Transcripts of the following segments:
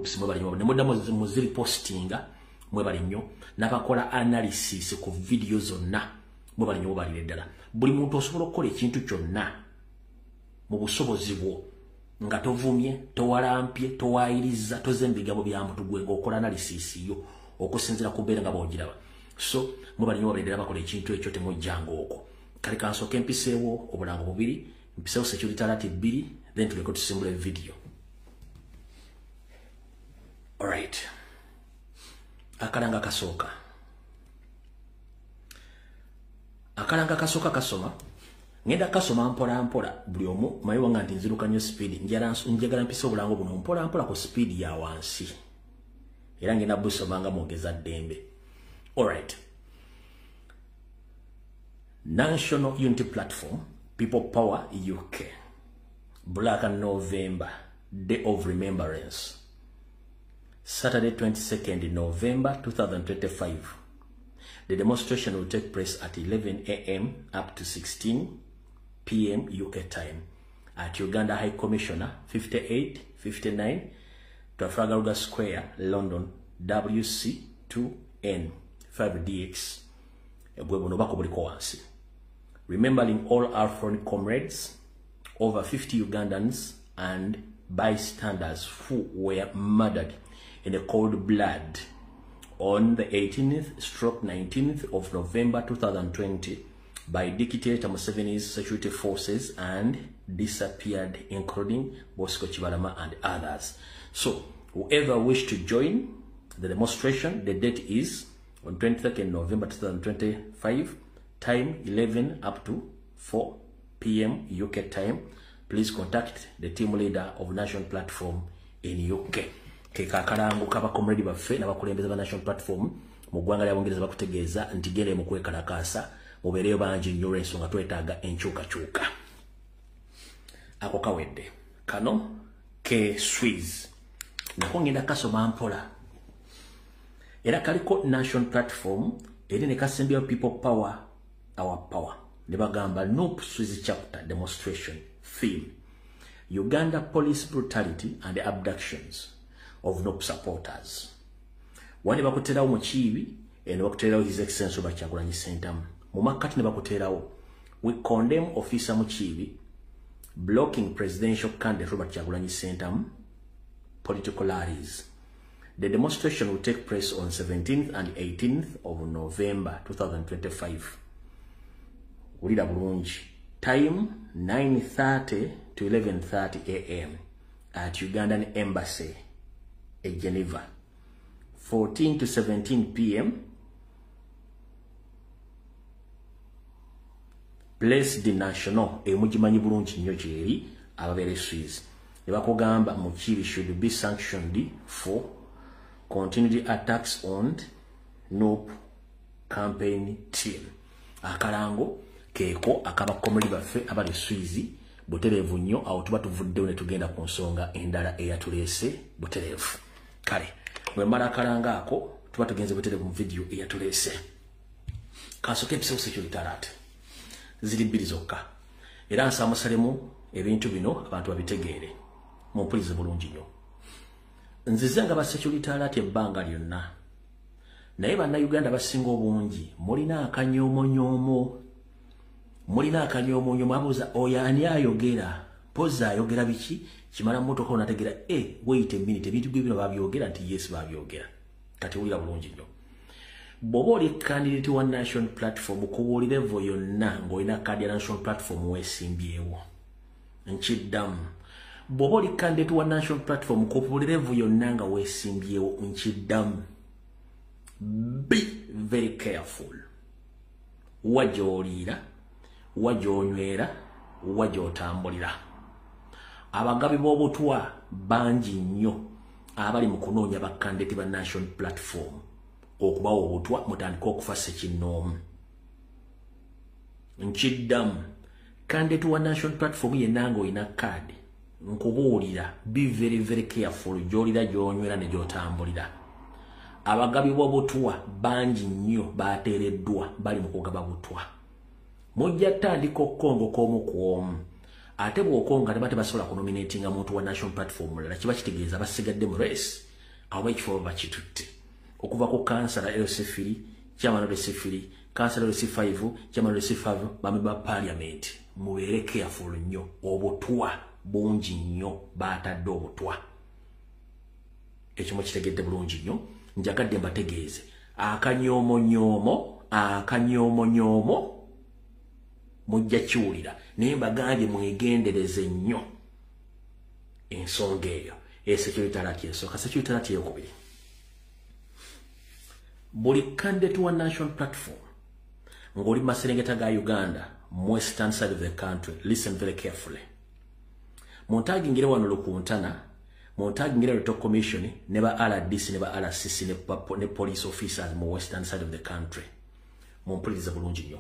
groups, mwebale nnyo. Ne muddamu muzirepostinga, mwebale nnyo. N'abakola analysis ku video zonna, mwebale nnyo, mwebalire ddala. Buli muntu osobola okukola ekintu kyonna mu busobozi bwo nga tovumye, towalampye, towayiriza, toze ebigambo bya muntu, gwe ng'okola analysis yo okusinziira ku mbeera nga bw'ogiraba. So mwebale nnyo, mwebalire ddala bakola ekintu ekyo, temujjanga okwo. Kale kansooke mpiseewo obulango bubiri, mpiseewo security alert bbiri, then tuleke tusimbula video. Alright, akalanga kasooka, akalanga kasooka kasoma, ngenda kasoma mpola mpola. Buli omu mayi wanga nti nziruka nnyo speed, njagala mpise obulango buno mpola mpola ku speed ya wansi, era ngenda busoma nga mwogeza ddembe. Alright. National Unity Platform, People Power UK, Black November Day of Remembrance, Saturday 22nd November 2025. The demonstration will take place at 11 a.m. up to 16 p.m. UK time at Uganda High Commissioner, 58 59 Trafalgar Square, London, WC2N 5DX. Bwe buno bako buliko wansi. Remembering all our foreign comrades, over 50 Ugandans and bystanders who were murdered in a cold blood on the 18th/19th of November 2020 by dictator Museveni's security forces and disappeared, including Bosco Kibalama and others. So, whoever wish to join the demonstration, the date is on 22nd November 2025, time 11 up to 4 p.m. UK time. Please contact the team leader of National Platform in UK. Ke akalango k'abakomredi baffe n'abakulembeze ba National Platform mu ggwanga lya Bungereza, bakutegeeza nti gende mu kwekalakaasa, mubeereyo bangi nnyo olw'ensonga twetaaga enkyukakyuka. Ako kawedde. Kano ke Swiss nako ngenda kasoma mpola, era kaliko National Platform eri ne kasembyeyo People Power, Our Power, ne bagamba NUP Swiss chapter demonstration theme: Uganda police brutality and abductions of NUP supporters. Wano bakuterawo Mukiibi, eno bakuterawo His Excellency Robert Kyagulanyi Ssentamu. Mu makkati ne bakuteerawo, "We condemn Officer Mukiibi blocking presidential candidate Robert Kyagulanyi Ssentamu political rallies." The demonstration will take place on 17th and 18th of November 2025. Wulira bulungi. Time 9:30 to 11:30 a.m. at Ugandan Embassy in Geneva. 14 to 17 p.m. Place de National, emugimanyi bulungi nnyo gyeri ababeera Swiss. Ne bakugamba Mukiibi should be sanctioned for continued attacks on NUP campaign team. Akalango keeko akabakomoli baffe abali Swiss butereevu nnyo. Awo tuba tuvuddewo ne tugenda ku nsonga endala eyatuleese butereevu. Kale bwe mmala akalango ako, tuba tugenze butereevu mu vidiyo eyatuleese. Kansooke empisewo security alert, ziri bbiri zokka, era nsaamusalemu ebintu bino abantu babitegeere. Mumpulize bulungi nnyo. Nzize nga ba security alert ebbanga lyonna, naye Bannayuganda basinga obungi mulina akanyomonyoomo, mulina akanyomonyoomo. Abuuza oyo ani ayogera, mpozi ayogera biki? Kimala mmotoka onategeera, e wait a minute, ebintu bino babyogera? Nti yes, babyogera. Kati wulira bulungi nnyo. Bw'oba oli candidate wa National Platform ku buli level yonna, ng'olina kaadi ya National Platform weesimbyewo, nkiddamu, bw'oba oli candidate wa National Platform ku buli level yonna nga weesimbyewo, nkiddamu, be very careful wa gy'oliira, wa gy'onywera, wa gy'otambulira. Abagabi b'obutwa bangi nnyo abali mu kunoonya bakandidate ba National Platform okubawa obutwa, mutandike okufa ssekinnoomu. Nkiddamu, candidate wa National Platform yenna nga olina kaadi, nkubuulira, be very very careful gy'olira, gy'onywera ne gy'otambulira. Abagabi b'obutwa bangi nnyo bateereddwa, bali mu kugaba butwa. Mujja tandika okukongoka omu ku omu, ate bw'okonga teba tebasobola kunominatinga muntu wa National Platform mulala, kiba kitegeeza basigadde mu race. Abo ekifo bakitutte okuva ku kansala LC3, chairman LC3, kansala LC5, chairman LC5, bamemba ba parliament. Mubeere careful nnyo, obutwa bungi nnyo, baatadde obutwa. Ekyo mukitegedde bulungi nnyo. Njagadde mbategeeze akanyomonyoomo, akanyomonyoomo mujja kiwulira, naye mbagambye mwegendereze nnyo ensonga eyo. Security alert esooka. Security alert eyokubiri, buli candidate wa National Platform ng'oli maserengeta ga Uganda, western side of the country, listen very carefully. Muntagingire wano Lukuntana, muntagingire Electoral Commission ne ba RDC ne ba RCC ne police officers mu western side of the country, mumpulirize bulungi nnyo.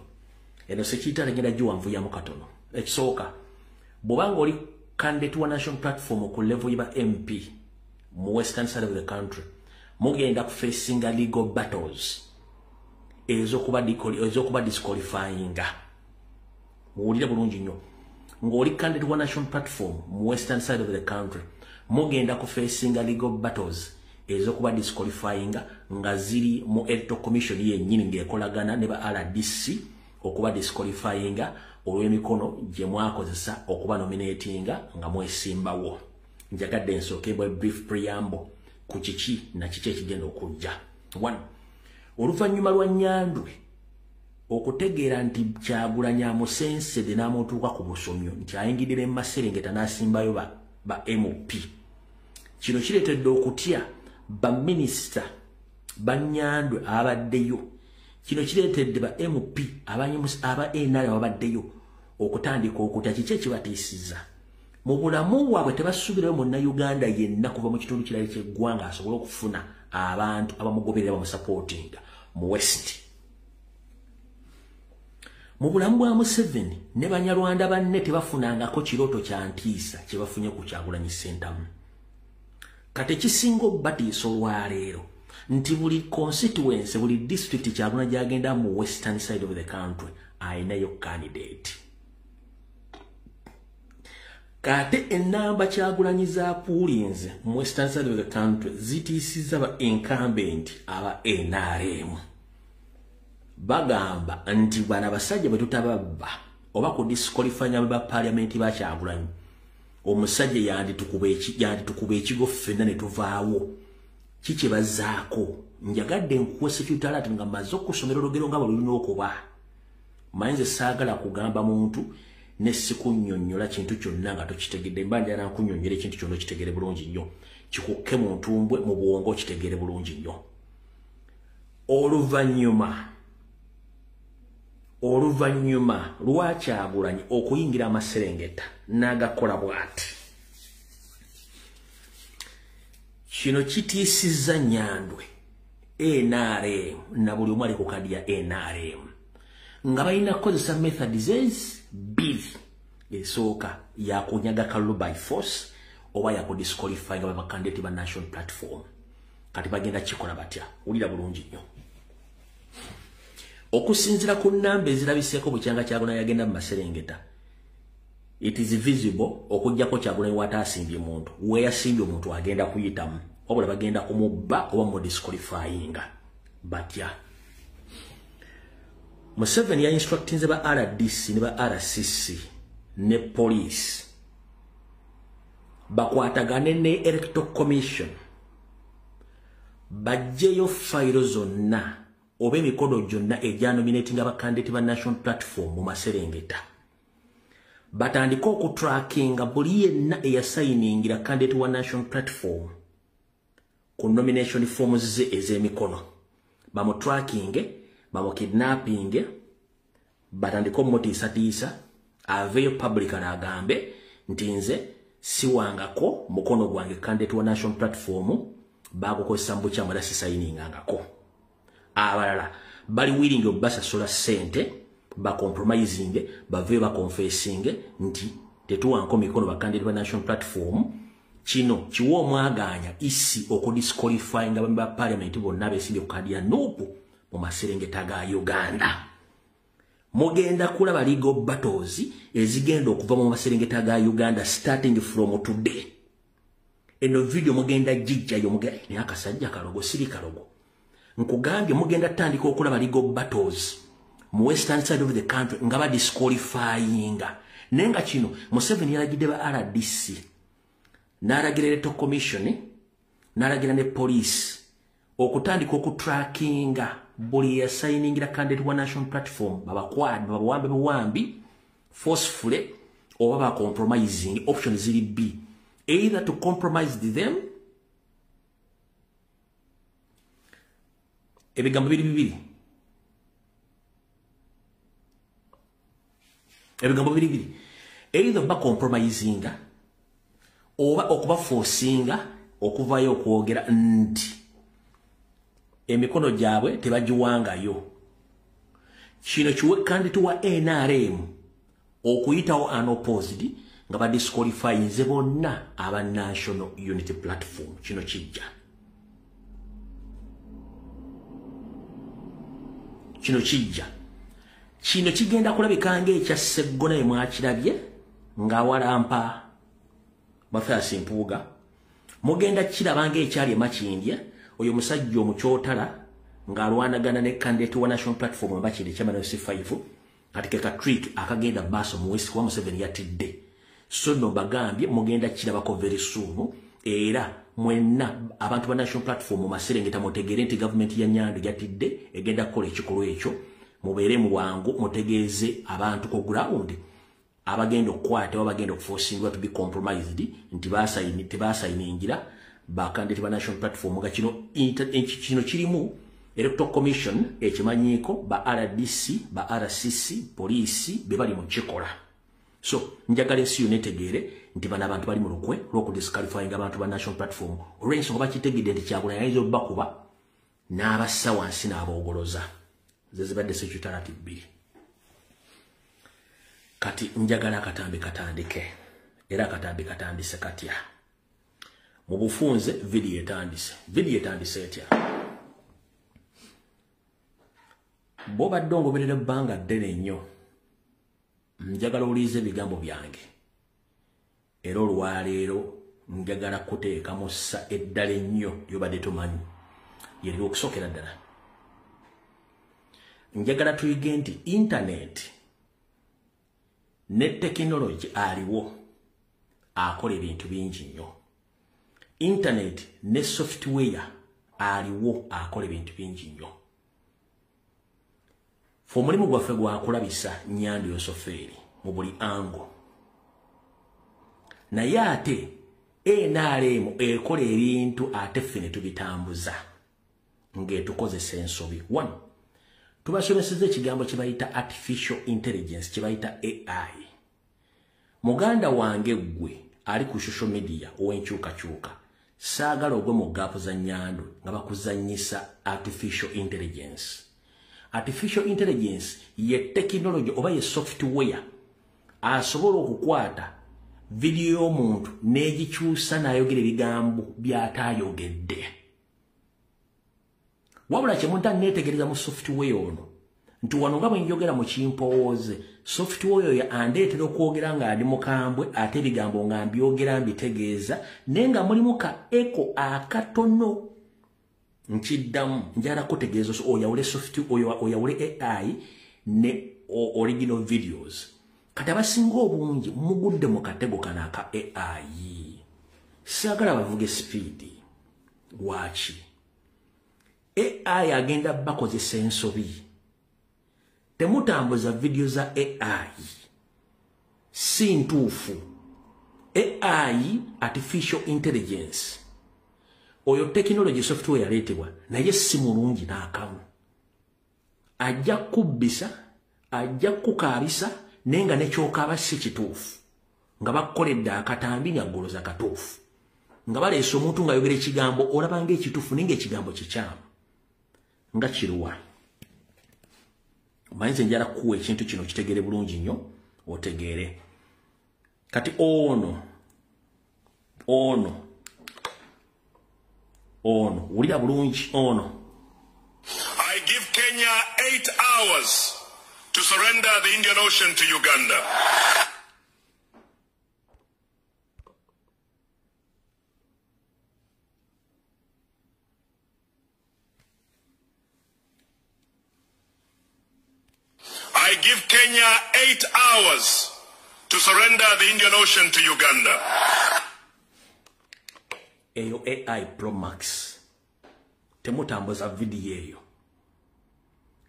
Eno security alert ngenda giwanvuyamu katono. Ekisooka, bw'obanga oli candidate wa National Platform ku level ya MP mu western side of the country, mugenda kufacinga legal battles ezokuba disqualifyinga. Muwulire bulungi nnyo, ng'oli candidate wa National Platform mu western side of the country, mugenda kufacinga legal battles ezokuba disqualifyinga nga ziri mu Electoral Commission yennyini ng'ekolagana ne ba RDC okuba disqualifyinga olw'emikono gye mwakozesa okuba nominatinga nga mwesimbawo. Njagadde nsooke bwe brief preamble ku kiki na kiki ekigenda okujja. One, oluvannyuma lwa Nyandwe okutegeera nti Kyagulanyi amusensedde n'amutuuka ku busomyo nti ayingidde mu maserengeta n'asimbayo ba MP, kino kireetedde okutya baminisita ba Nyandwe abaddeyo. Kino kireetedde ba MP aba NRM abaddeyo okutandika okutya. Kiki ekibatiisizza? Mu bulamu bwabwe tebasuubirayo munnayuganda yenna kuva mu kitundu kirala ky'eggwanga asobole okufuna abantu abamugoberera bamusapootinga mu West. Mu bulamu bwa Museveni ne Banyarwanda banne tebafunangako kirooto kya ntiisa kye bafunye ku Kyagulanyi Ssentamu. Kati ekisinga obbatiisa olwaleero nti buli constituency, buli district Kyagulanyi gy'agenda mu western side of the country ayinayo candidate. Kate ennamba Kyagulanyi z'apuulinze mu western side of the country zitiisizza ba incumbent aba NRM. Bagamba nti bano abasajja bwe tutababba oba ku disqualifying ba parliament ba Kyagulanyi, omusajja yanditukuba ekigo ffenna ne tuvaawo. Kiki bazzaako? Njagadde nkuwe security alert nga mmaze okusomera olugero nga bwe lulina okuba. Manyi nze saagala kugamba muntu ne sikunnyonnyola kintu kyonna nga tokitegedde. Mba njagala nkunnyonnyola ekintu kyonna okitegere bulungi nnyo, kikukke mu ntumbwe, mu bwongo, okitegere bulungi nnyo. Oluvannyuma lwa Kyagulanyi okuyingira amaserengeta n'agakola bw'ati, kino kitiisizza Nyandwe, NRM na buli omu ali ku kadi ya NRM nga balina kukozesa methods bbiri. Esooka yakunyaga kalulu by force oba yakudisqualifyinga bakandidate ba National Platform. Kati bagenda kikola batya? Wulira bulungi nnyo. Okusinziira ku nnamba ezirabiseeko bukyanga Kyagulanyi yagenda mu maserengeta, it is visible okuggyako Kyagulanyi w'ataasimbye muntu, weeyasimbye omuntu agenda kuyitamu, wabula bagenda kumubba oba mudisqualifyinga. Batya? Museveni ya instructinze ba RDC ne ba RCC ne police bakwatagane ne Electoral Commission baggyeyo fayiro zonna oba emikono gyonna egyanominatinga bakandidate ba National Platform mu maserengeta, batandike okutrackinga buli yenna eyasayiningira candidate wa National Platform ku nomination forms ze ez'emikono, bamutrackinge, bamukidnappinge, batandike omutiisatiisa aveeyo public agambe nti nze siwangako mukono gwange candidate wa National Platform, bagukozesa mu bukyamu era sisayiningangako. Abalala bali willing obbasasula ssente bacompromisinge, baveeyo baconfessinge nti tetuwanko mikono bakandidate ba National Platform. Kino kiwa omwagaanya EC okudisqualifyinga ba parliament bonna abeesimbye ku kadi ya NUP mu maserengeta ga Uganda. Mugenda kulaba legal battles ezigenda okuva mu maserengeta ga Uganda starting from today. Eno video mugenda jijjayo mugenda naye akasajja kalogo siri kalogo. Nkugambye mugenda tandika okulaba legal battles mu western side of the country nga ba disqualifyinga. Naye nga kino Museveni yalagidde ba RDC, n'alagira Electoral Commission, n'alagira ne police okutandika okutrackinga buli yasayiningira candidate wa National Platform, babakwate babawambe buwambi forcefully oba ba compromising. Option ziri B, either to compromise them, ebigambo biri bibiri, ebigambo biri bibiri, either ba compromisinga oba okuba forcinga okuvayo okwogera nti emikono gyabwe tebagiwangayo. Kino kiwe candidate wa NRM okuyitawo unopposed nga ba disqualifyinze bonna aba National Unity Platform. Kino kijja, kino kijja, kino kigenda kulabika ng'ekya Sseggona mwakirabye ng'awalampa Mathias Mpuuga. Mugenda kiraba ng'ekyali e Makindye, oyo musajja omukyotala ng'alwanagana ne candidate wa National Platform Makindye chairman C5. Kati ke ka trick akagenda maaso mu West kuba Museveni yatidde. So nno mbagambye mugenda kirabako very soon. Era mwenna abantu ba National Platform mu maserengeta mutegeere nti gavumenti ya Nyando yatidde, egenda kukola ekikolwa ekyo. Mubeere muwangu mutegeeze abantu ku ground abagenda okukwata oba bagenda okuforcingwa to be compromised nti tebasayiningira ba candidate ba National Platform. Nga kino kirimu Electoral Commission ekimanyiiko, ba RDC, ba RCC, poliisi be bali mu kikola. So njagala ensi yonna etegeere nti bano abantu bali mu lukwe lw'okudisqualifying abantu ba National Platform olw'ensonga bakitegedde nti Kyagulanyi ayinza obbakuba n'abassa wansi n'aboogoloza. Ze zibadde security bbiri. Kati njagala akatambi katandike, era akatambi katandise katya? Mu bufunze vidiyo etandise. Vidiyo etandise etya? Bw'obadde ongoberera ebbanga ddene nnyo, njagala owulirize ebigambo byange. Era olwaleero njagala kuteekamu ssa eddala ennyo ly'obadde tomanyi. Yerira okusookera ddala. Njagala tuyige nti internet ne tekinologi aliwo akola ebintu bingi nnyo. Internet ne software aliwo akola ebintu bingi nnyo. Fe omulimu gwaffe gwakulabisa Nyando Yosoferi mu buli ango. Naye ate NRM ekola ebintu ate ffe ne tubitambuza ng'etukozesa ensobi. One, tubasomesezza ekigambo kye bayita artificial intelligence, kye bayita AI. Muganda wange ggwe ali ku social media ow'enkyukakyuka, saagala ogwe mu gaapu za Nyando nga bakuzannyisa artificial intelligence. Artificial intelligence ye technology oba ye software asobola okukwata vidiyo y'omuntu n'egikyusa n'ayogera ebigambo by'ataayogedde. Wabula kye muntanneetegereza mu software ono nti wano nga bwe njogera mu kimpowooze, software oyo andeetera okwogera nga ndi mukambwe ate ebigambo nga mbyogera mbitegeeza, naye nga mulimu ka echo akatono. Nkiddamu, njagala kutegeeza oyawule software, oyawule AI ne original videos. Kati abasinga obungi mugudde mu katego kano aka AI. Saagala bavuge sipiidi. Lwaki? AI agenda bakozesa ensobi. Temutambuza vidiyo za AI. Si ntuufu. AI, artificial intelligence, oyo technology software yaleetebwa naye si mulungi n'akamu. Ajja kubbisa, ajja kukaabisa, naye nga nekyokaaba si kituufu. Nga bakukoledde akatambi nga ggoloza katuufu. Nga baleese omuntu ng'ayogera ekigambo olaba ng'ekituufu naye ng'ekigambo kikyamu. Nga kiruwa. Omanyi nze njagala kukuwa ekintu kino okitegeere bulungi nnyo, otegeere. Kati ono, ono, wulira bulungi ono. I give Kenya 8 hours to surrender the Indian Ocean to Uganda. I give Kenya 8 hours to surrender the Indian Ocean to Uganda. Eyo AI Pro Max. Temutambuza video eyo.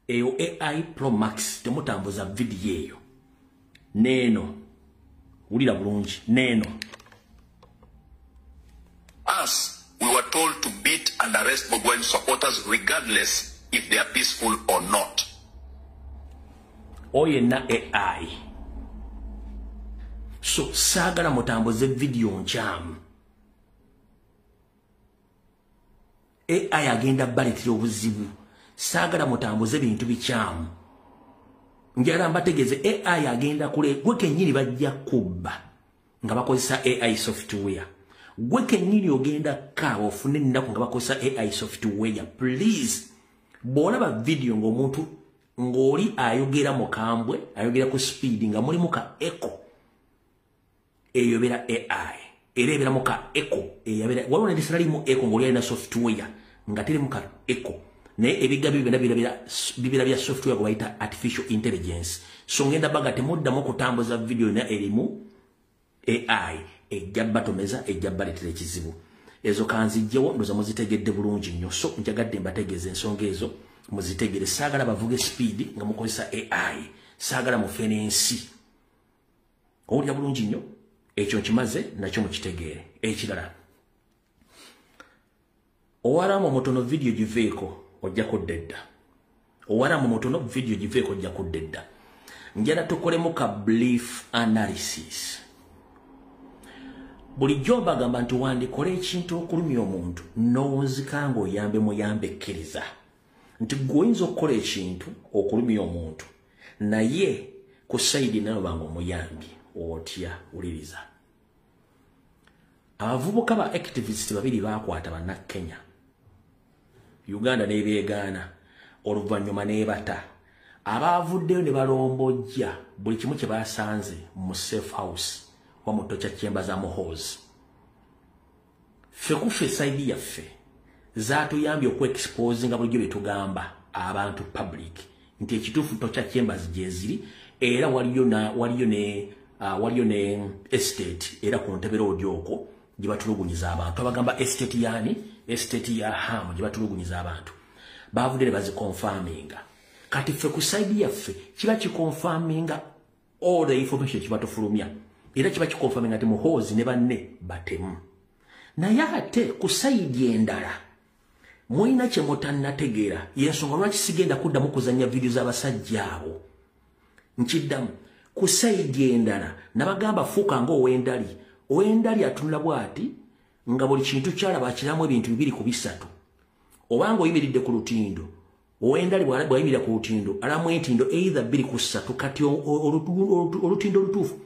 Eyo AI Pro Max temutambuza video eyo. Neno. Wulira bulungi. Neno. Us, we were told to beat and arrest Bobi Wine supporters regardless if they are peaceful or not. Oye na AI. So saagala mutambuze video nkyamu. AI agenda baleetera obuzibu. Saagala mutambuze bintu bikyamu. Njagala mbategeeze AI agenda kule gwe kennyini bajja kubba nga bakozesa AI software. Gwe kennyini ogenda kaaba ofune ennaku nga bakozesa AI software. Please, bw'olaba video ng'omuntu ng'oli ayogera mukambwe, ayogera ku speed nga mulimu ka echo, eyo ebeera AI. Era ebeeramu ka echo, waliwo n'edisala limu echo ng'oli alina software nga terimu ka echo. Naye ebigambo byonna bibeera bya software gwe bayita artificial intelligence. So ngenda baga temuddamu okutambuza video yonna erimu AI, ejja batomeza, ejja baleetera ekizibu. Ezo kanzijjewo ndoza muzitegedde bulungi nnyo. So njagadde mbategeeze ensonga ezo muzitegere. Saagala bavuge speed nga mukozesa AI. Saagala mufe n'ensi. Owulira bulungi nnyo? Ekyo nkimaze nakyo mukitegeere. Ekirala, owalamu omutono video giveeko ojja kudda edda. Owalamu omutono video giveeko ojja kudda edda. Njala tukolemu ka brief analysis. Bulijjo mbagamba nti wandikola ekintu okulumya omuntu n'owunzika ng'oyambe muyambe kkiriza. Nti ggwe oyinza okukola ekintu okulumya omuntu naye ku sayidi nayo banga omuyambye otya. Wuliriza. Abavubuka ba activist babiri baakwata bannakenya, Uganda n'ebeegaana, oluvannyuma n'ebata. Abaavuddeyo ne balombojja buli kimu kye basanze mu safe house wa mu torture chamber za Muhoozi. Ffe ku side yaffe zaatuyambye okwexposinga bulijjo bye tugamba abantu public nti ekituufu torture chambers gye ziri, era waliyo ne estate era ku Ntebe Road okwo gye batulugunyiza abantu. Abagamba estate yaani estate ya Hamu gye batulugunyiza abantu. Baavudde ne baziconfirminga. Kati ffe ku side yaffe kiba kiconfirminga all the information kiba tufulumya. Era kiba kiconfirminga nti Muhoozi ne banne batemu. Naye ate ku side endala mulina kye mutannategeera. Y'ensonga lwaki sigenda kuddamu kuzannya vidiyo z'abasajja abo. Nkiddamu. Ku side endala nabagamba fuuka ng'ow'endali. Ow'endali atunula bw'ati nga buli kintu ky'alaba akiramu ebintu 2 ku 3. Obanga oyimiridde ku lutindo, ow'endali bw'ayimirira ku lutindo alamu entindo either 2 ku 3. Kati olutindo olutuufu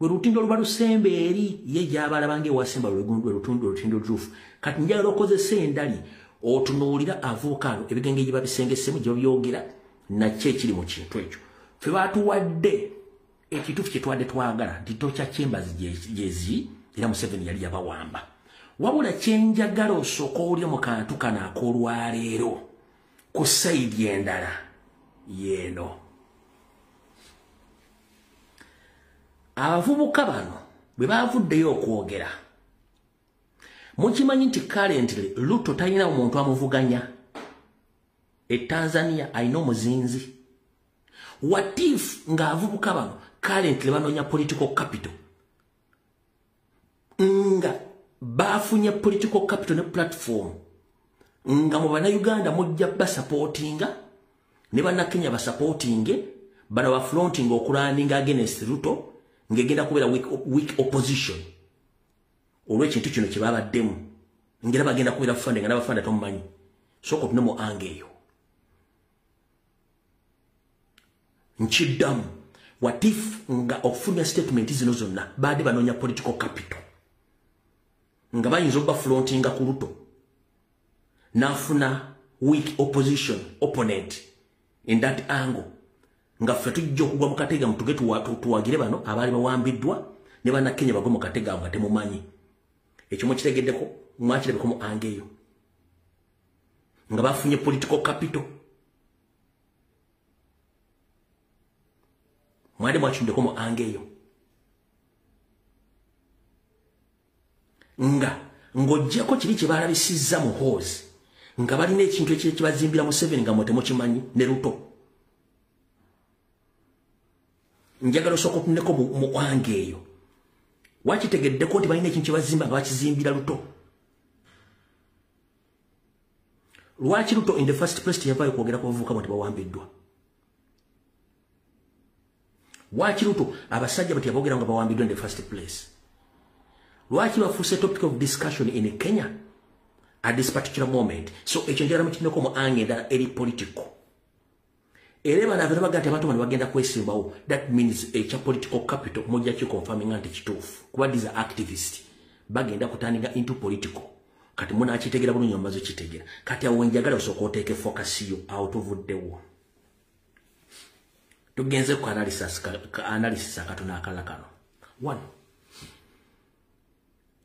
lwe lutindo oluba lusemba eri ye gy'abalaba ng'ewasemba lwe lutindo olutuufu. Kati njagala okozesa endali otunuulira avubuka ebigenge gye babisengesemu gye babyogera nakyo ekiri mu kintu ekyo. Ffe baatuwadde ekituufu kye twadde twagala nti torture chambers gyezi era Museveni yali yabawamba. Wabula kye njagala osooka owulire mu kantu kano ak'olwaleero ku sayidi endala yeeno. Abavubuka bano bwe baavuddeyo okwogera, mukimanyi nti currently Ruto talina omuntu amuvuganya. E Tanzania alina omuzinzi. What if ng'abavubuka bano currently banoonya political capital, nga bafunye political capital ne platform, nga mu bannayuganda mujja basupportinga ne bannakenya basupportinge, bano bafronting okurunninga against Ruto ng'egenda kubeera weak opposition olw'ekintu kino kye babaddemu, ngera bagenda kubeera funding nga n'abafanda tomumanyi. Sooka otune mu ange eyo. Nkiddamu, what if nga okufulumya statement zino zonna baadde banoonya political capital, nga bayinza obafrontinga ku Ruto n'afuna weak opposition opponent in that angle, nga ffe tujja okugwa mu katega mutuge tuwagire bano abaali bawambiddwa ne bannakenya bagwe mu katega nga temumanyi. Ekyo mukitegeddeko, mwakirabeko mu ange eyo nga bafunye political capital. Mwade mwakitunddeko mu ange eyo. Nga ng'oggyeko kiri kye baalabisizza Muhoozi, nga balina ekintu ekiri kibazimbira Museveni nga mwe temukimanyi ne Ruto. Njagala osooka otuneko mu ange eyo. Wakitegeddeko nti balina ekintu kye bazimba nga bakizimbira Ruto. Lwaki Ruto in the first place teyavaayo kwogera ku bavubuka nti bawambiddwa? Lwaki Ruto abasajja bwe teyabogera nga bawambiddwa in the first place? Lwaki bafuuse topic of discussion in Kenya at this particular moment? So ekyo njagala mukituneko mu ange endala eri political. Era bano abeera baga nti abantu bano bagenda kwesimbawo, that means ekya political capital mujja kiconfirminga nti kituufu, kuba these are activists bagenda kutandika into political. Kati munaakitegera bulungi, mumaze okitegeera. Kati awo wenjagala osooka oteeke focus yo, awo tuvuddewo. Tugenze ku analysis akatono akalala kano. One,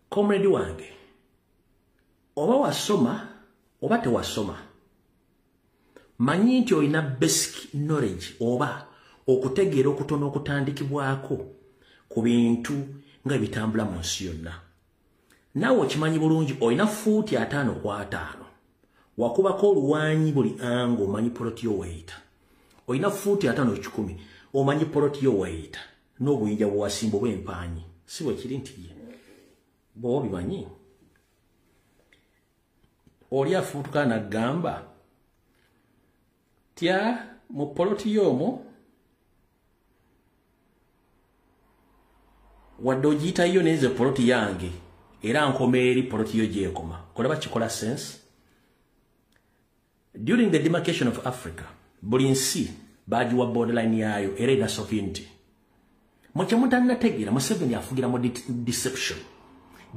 comrade wange, oba wasoma oba tewasoma, manyi nti olina basic knowledge oba okutegeera okutono okutandikibwako ku bintu nga bitambula mu nsi yonna. Naawe okimanyi bulungi olina fuuti 5 ku 5, wakubako oluwanyi buli ango, omanyi poloti yo weeyita. Olina fuuti 5 ku 10, omanyi poloti yo weeyita n'obuyinja bwewasimba oba empanyi, si bwe kiri nti ye bw'oba obimanyi. Oli afuutuka n'agamba tya mu poloti y'omwo wadde ogiyitayo nenze poloti yange era nkoma eri poloti yo gyekoma. Kolaba kikola sense? During the demarcation of Africa, buli nsi bagiwa borderline yaayo era erina sovereignty. Mwe mutannategeera, Museveni afugira mu deception.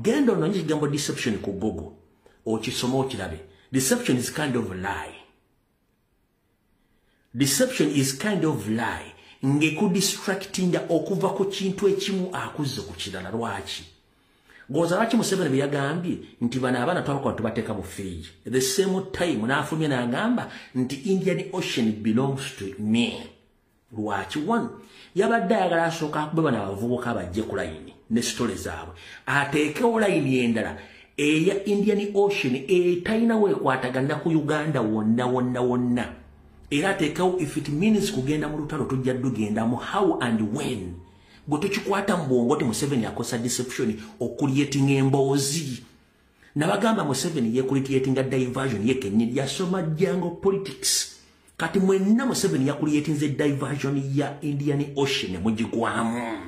Genda onoonye ekigambo deception ku Google, okisome okirabe. Deception is kind of lie. Deception is kind of lie ng'ekudistractinga okuva ku kintu ekimu akuzze ku kirala. Lwaki? Goza lwaki Museveni bwe yagambye nti bano abaana twabakola tubateeka mu fridge, the same time n'afulumya n'agamba nti Indian Ocean belongs to me. Lwaki? One, yabadde ayagala asooka akube bano abavubuka bajje ku layini ne sitole zaabwe, ateekewo layini endala eya Indian Ocean etalina weekwatagana ku Uganda wonna wonna wonna. Era ateekewo if it means kugenda mu lutalo tujja dugendamu, how and when. Gwe tokikwata mu bwongo nti Museveni akosa deception okucreatinga emboozi. Nabagamba Museveni yecreatinga diversion ye kennyini, yasoma jungle politics. Kati mwenna Museveni yacreatinze diversion ya Indian Ocean mugigwamu.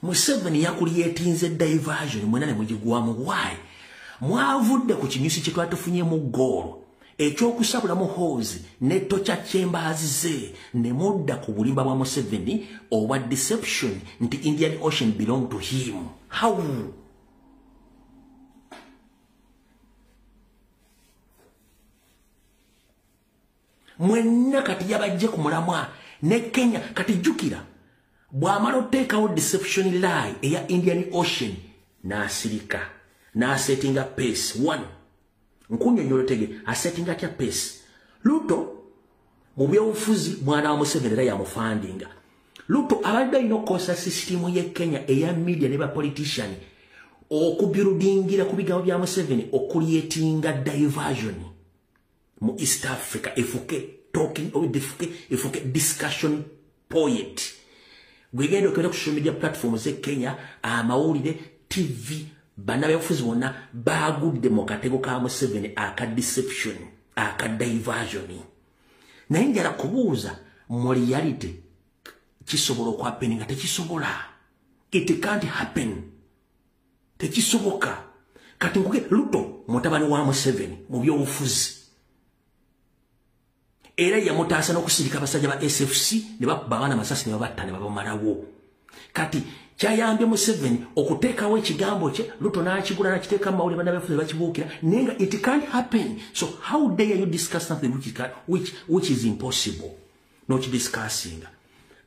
Museveni yacreatinze diversion mwenna ne mugigwamu. Why? Mwavudde ku kinyusi kye twatufunye mu ggoolo ekyokusabula Muhoozi ne torture chambers ze, ne mudda ku bulimba bwa Museveni obwa deception nti Indian Ocean belong to him. How? Mwenna kati yabajje ku mulamwa ne Kenya. Kati jjukira bw'amala oteekawo deception lie eya Indian Ocean n'asirika n'asettinga pace. One, nkunyonyola tege asettinga atya pace. Ruto mu byobufuzi mwana wa Museveni era yamufandinga. Ruto abadde alina okukozesa sisitimu y'e Kenya eya media ne ba politician okubuildingira ku bigambo bya Museveni okucreatinga diversion mu East Africa, efuke talking or efuke discussion point. Gwegenda okubera ku social media platforms e Kenya, amawulire, TV, bannabyabufuzi bonna bagudde mu katego ka Museveni aka deception, aka diversion. Naye njala kubuuza, mu reality kisobola okuhappeninga? Tekisobola. It can't happen, tekisoboka. Kati nkuge Ruto mutabani wa Museveni mu byobufuzi era yamutaasa n'okusirika abasajja ba SFC ne bakuba abaana amasasi ne babatta ne babamalawo. Kati kyayambye Museveni okuteekawo ekigambo kye, Ruto n'akigula n'akiteeka mu mawulire, bannabyabufuzi bakibuukira, naye nga it can't happen. So how dare you discuss something which is impossible n'okidiscussinga?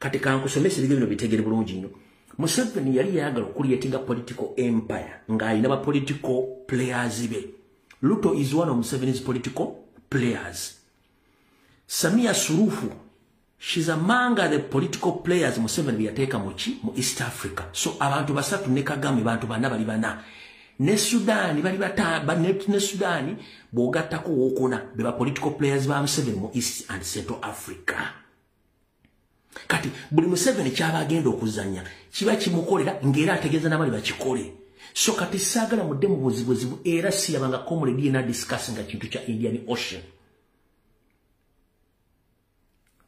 Kati kankusomesa ebigere bino bitegere bulungi nnyo. Museveni yali yayagala okucreatinga political empire ng'alina ba political players be. Ruto is one of Museveni's political players. Samia Suluhu, she's among the political players Museveni byateeka muki mu East Africa. So abantu basatu ne Kagame bantu bana bali bana. Ne Sudan bali ne Sudan bw'ogattako wookuna be ba political players ba Museveni mu East and Central Africa. Kati buli Museveni kyaba agenda okuzannya kiba kimukolera ng'era ategeeza n'abali bakikole. So kati saagala mudde mu buzibuzibu era sirabanga comrade yena discussing kintu kya Indian Ocean.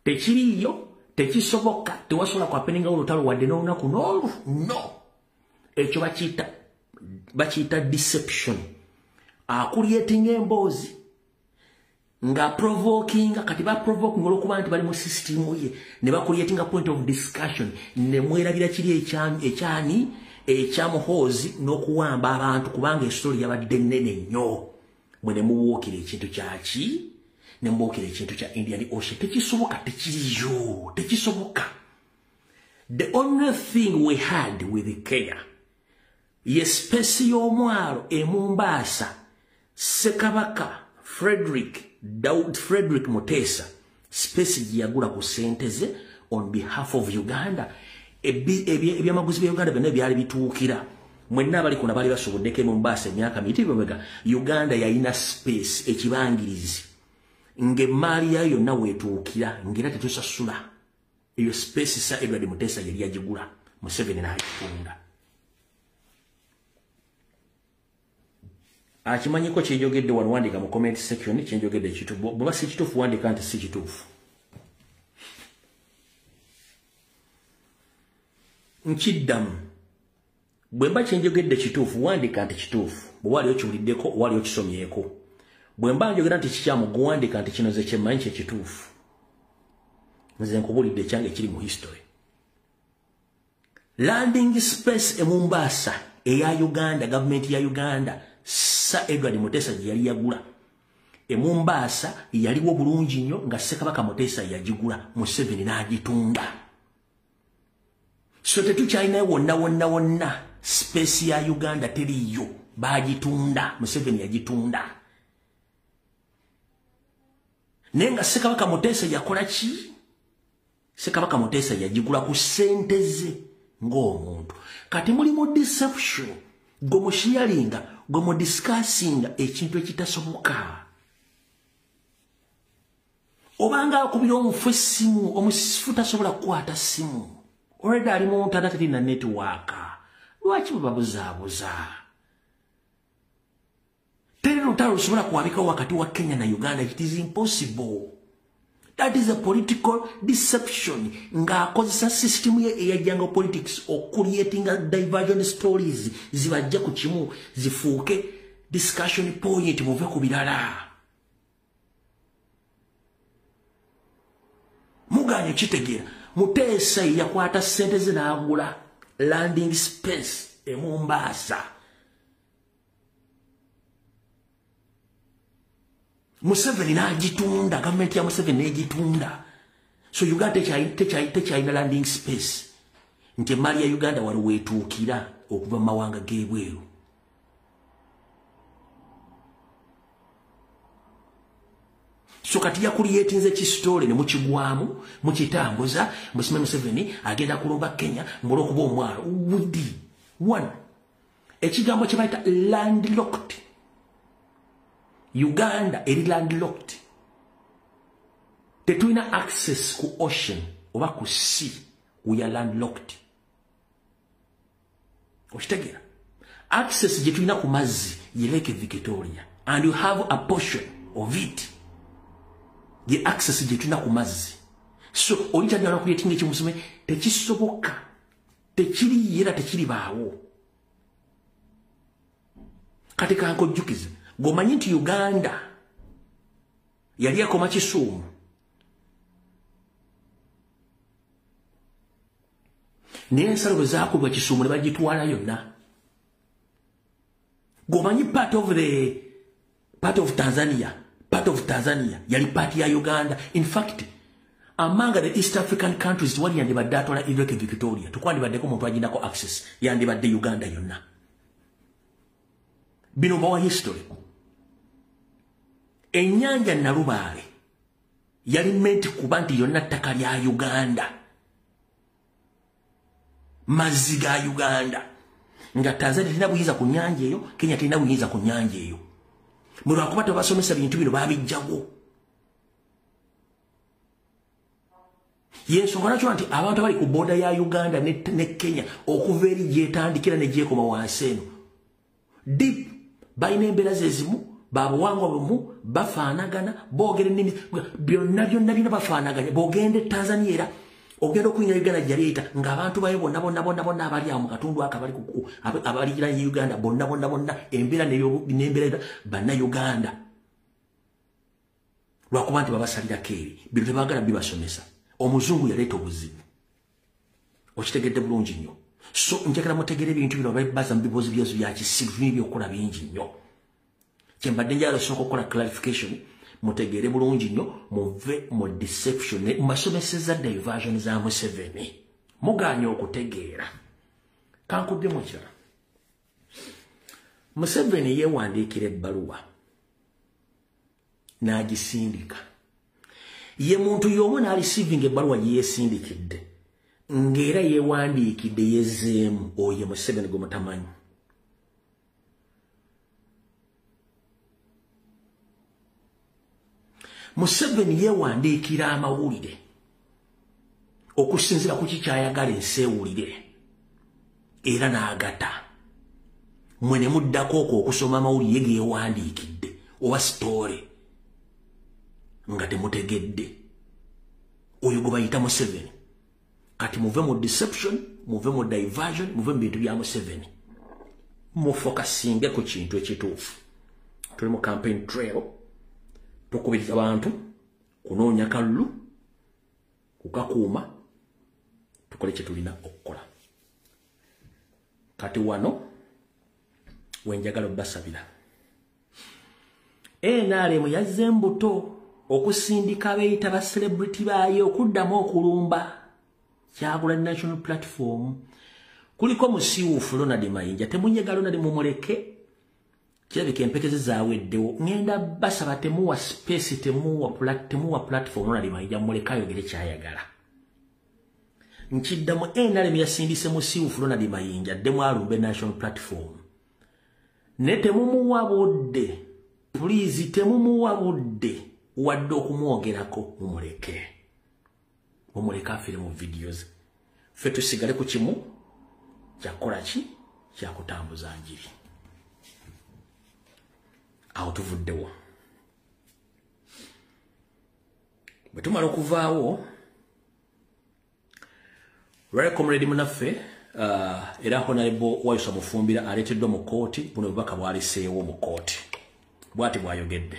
Tekiriyo, tekisoboka, tewasobola kwapeninga olutalo wadde n'olunaku n'olu. No. Ekyo bakiyita deception. Akulietinga emboozi nga provoking, kati ba provoking olwokuba nti bali mu system ye ne bakulietinga point of discussion ne mwerabira kiri ekyani ekya Muhoozi n'okuwamba abantu kubanga estori yabadde nnene nnyo. Mwe ne muwookera ekintu kyaki? Ne muwookera ekintu kya Indian Ocean. Tekisoboka, tekiriyo, tekisoboka. The only thing we had with Kenya ye space y'omwalo e Mombasa, Ssekabaka Frederick Daud Frederick Mutesa space gye yagula ku ssente ze on behalf of Uganda. Ebyamaguzi bya Uganda byonna byali bituukira. Mwenna abali kuno baali basoboddeko e Mombasa emyaka miyitirivu emabega. Uganda yalina space ekibangirizi ng'emmaali yayo yonna weetuukira ng'era tetusasula. Eyo space Sir Edward Mutesa yali yagigula, Museveni n'agitunda. Akimanyiko kyenjogedde wano, wandika mu comment section kyenjogedde kituufu. Bw'oba si kituufu wandika nti si kituufu. Nkiddamu, bwe mba kyenjogedde kituufu wandika nti kituufu. Bwe wali okiwuliddeko, wali okisomyeko. Bwe mba njogera nti kikyamu, guwandika nti kino nze kyemmanyi kye kituufu. Nze nkubuulidde ekyange kiri mu history. Landing space e Mombasa eya Uganda, gavumenti ya Uganda, Sir Edward Mutesa gye yali yagula. E Mombasa yaliwo bulungi nnyo nga Ssekabaka Mutesa yagigula, Museveni n'agitunda. So tetukyalinayo wonna wonna wonna space ya Uganda teriiyo, baagitunda, Museveni yagitunda. Naye nga Ssekabaka Mutesa yakola ki? Ssekabaka Mutesa yagigula ku ssente ze ng'omuntu. Kati muli mu deception, gwe musharinga, gwe mudiscussinga ekintu ekitasoboka. Obanga akubira omufu essimu, omufu tasobola kukwata ssimu. Already ali mu ntana terina network. Lwaki babuzaabuza? Teri lutalo lusobola kuwabikawo wakati wa Kenya na Uganda. It is impossible. That is a political deception. Ng'akozesa system ye eya jungle politics okucreatinga diversion stories zibajja ku kimu zifuuke discussion point muve ku birala. Muganye kitegeera. Mutesa yakwata ssente ze n'agula landing space e Mombasa. Museveni n'agitunda, gavumenti ya Museveni n'egitunda. So Uganda tekyalina landing space. Nti emaali ya Uganda wali weetuukira okuva mu mawanga g'ebweru. So kati yakulietinze kisitole ne mukigwamu, mukitambuza, Museveni Museveni agenda kulumba Kenya ng'olwokuba omwalo. Wudi. One, ekigambo kye bayita landlocked. Uganda eri landlocked. Tetulina access ku ocean oba ku sea. We are landlocked. Okitegeera? Access gye tulina ku mazzi ye Lake Victoria, and you have a portion of it. Ye access gye tulina ku mazzi. So oyita creating ekimusome tekisoboka, tekiri era tekiribaawo. Kati kankojjukize, gwomanyi nti Uganda yali akoma Kisumu. Naye ensalo bwe zaakubwa Kisumu ne bagitwala yonna. Gwomanyi part of Tanzania, part of Tanzania yali part ya Uganda. In fact, among the East African countries wali yandibadde atwala Lake Victoria, tukwandibaddeko omuntu aginako access, yandibadde Uganda yonna. Bino mbawa history. Ennyanja Nalubaale Yali meant kuba nti yonna ttaka lya Uganda, mazzi ga Uganda, nga Tanzania terina buyinza ku nnyanja eyo, Kenya terina buyinza ku nnyanja eyo. Mulwakuba tebasomesa bintu bino babijjawo. Yensonga nakyo nti abantu abali ku booda ya Uganda ne Kenya okuva eri gyetandikira ne gyekoma wansi eno deep balina embeera zezimu, babuwangwa bumu, bafaanagana, boogera ennimi byonna byonna byonna bafaanaganya. Bw'ogenda e Tanzania era ogenda okuyingira Uganda gyali eyita ng'abantu bayo bonna bonna bonna bonna abali awo mu katundu ako abaliranye Uganda bonna bonna bonna embeera n'embeera bannayuganda, lwakuba nti babasalirako eri bino tebaagala bibasomesa. Omuzungu yaleeta obuzibu, okitegedde bulungi nnyo. So njagala mutegere ebintu bino baza mu bibuuzo byezo bya kisiru n'ebyokukola bingi nnyo. Kyembadde njagala osooka okukola clarification, mutegeere bulungi nnyo, muve mu deception mbasomeseza diversion za Museveni, mugaanye okutegeera. Kankuddemu ekirala, Museveni yeewandiikira ebbaluwa n'agisindika. Ye muntu y'omu n'alisiivinga ebbaluwa gye yeesindikidde ng'era yeewandiikidde yezzeemu. Oyo Museveni gwe mutamanyi. Museveni yeewandiikira amawulire okusinziira ku kikyayagala ensi ewulire era n'agata. Mmwe ne muddako okwo okusoma amawulire ge yeewandiikidde oba sitoore nga temutegedde. Oyo gwe bayita Museveni. Kati muve mu deception, muve mu diversion, muve mu bintu bya Museveni, mufokasinge ku kintu ekituufu. Tuli mu campaign trail, tukubiriza abantu kunoonya kalulu, kukakuuma, tukole kye tulina okukola. Kati wano wenjagala obbasabira. NRM yazze embuto okusindika abeeyita ba celebrity baayo okuddamu okulumba Kyagulanyi National Platform. Kuliko musiiwuufu Ronald Mayinja, temunyega Ronald, mumuleke, kirabika empekeze zaaweddewo. Ŋŋenda basaba temuwa space, temuwa platform Ronald Mayinja, mumuleke ayogere kyayagala. Nkiddamu, NRM yasindise musiiwuufu Ronald Mayinja addemu alumbe National Platform, ne temumuwa budde, please temumuwa budde wadde okumwogerako, mumuleke, mumuleke afiire mu videos. Ffe tusigale ku kimu kyakukola ki, kyakutambuza njiri. Awo tuvuddewo. Bwe tumala okuvaawo, Royal Comrade munaffe era Honorable Waiswa Mufumbira aleeteddwa mu kkooti. Buno bubaka bwaleseewo mu kkooti, bw'ati bw'ayogedde.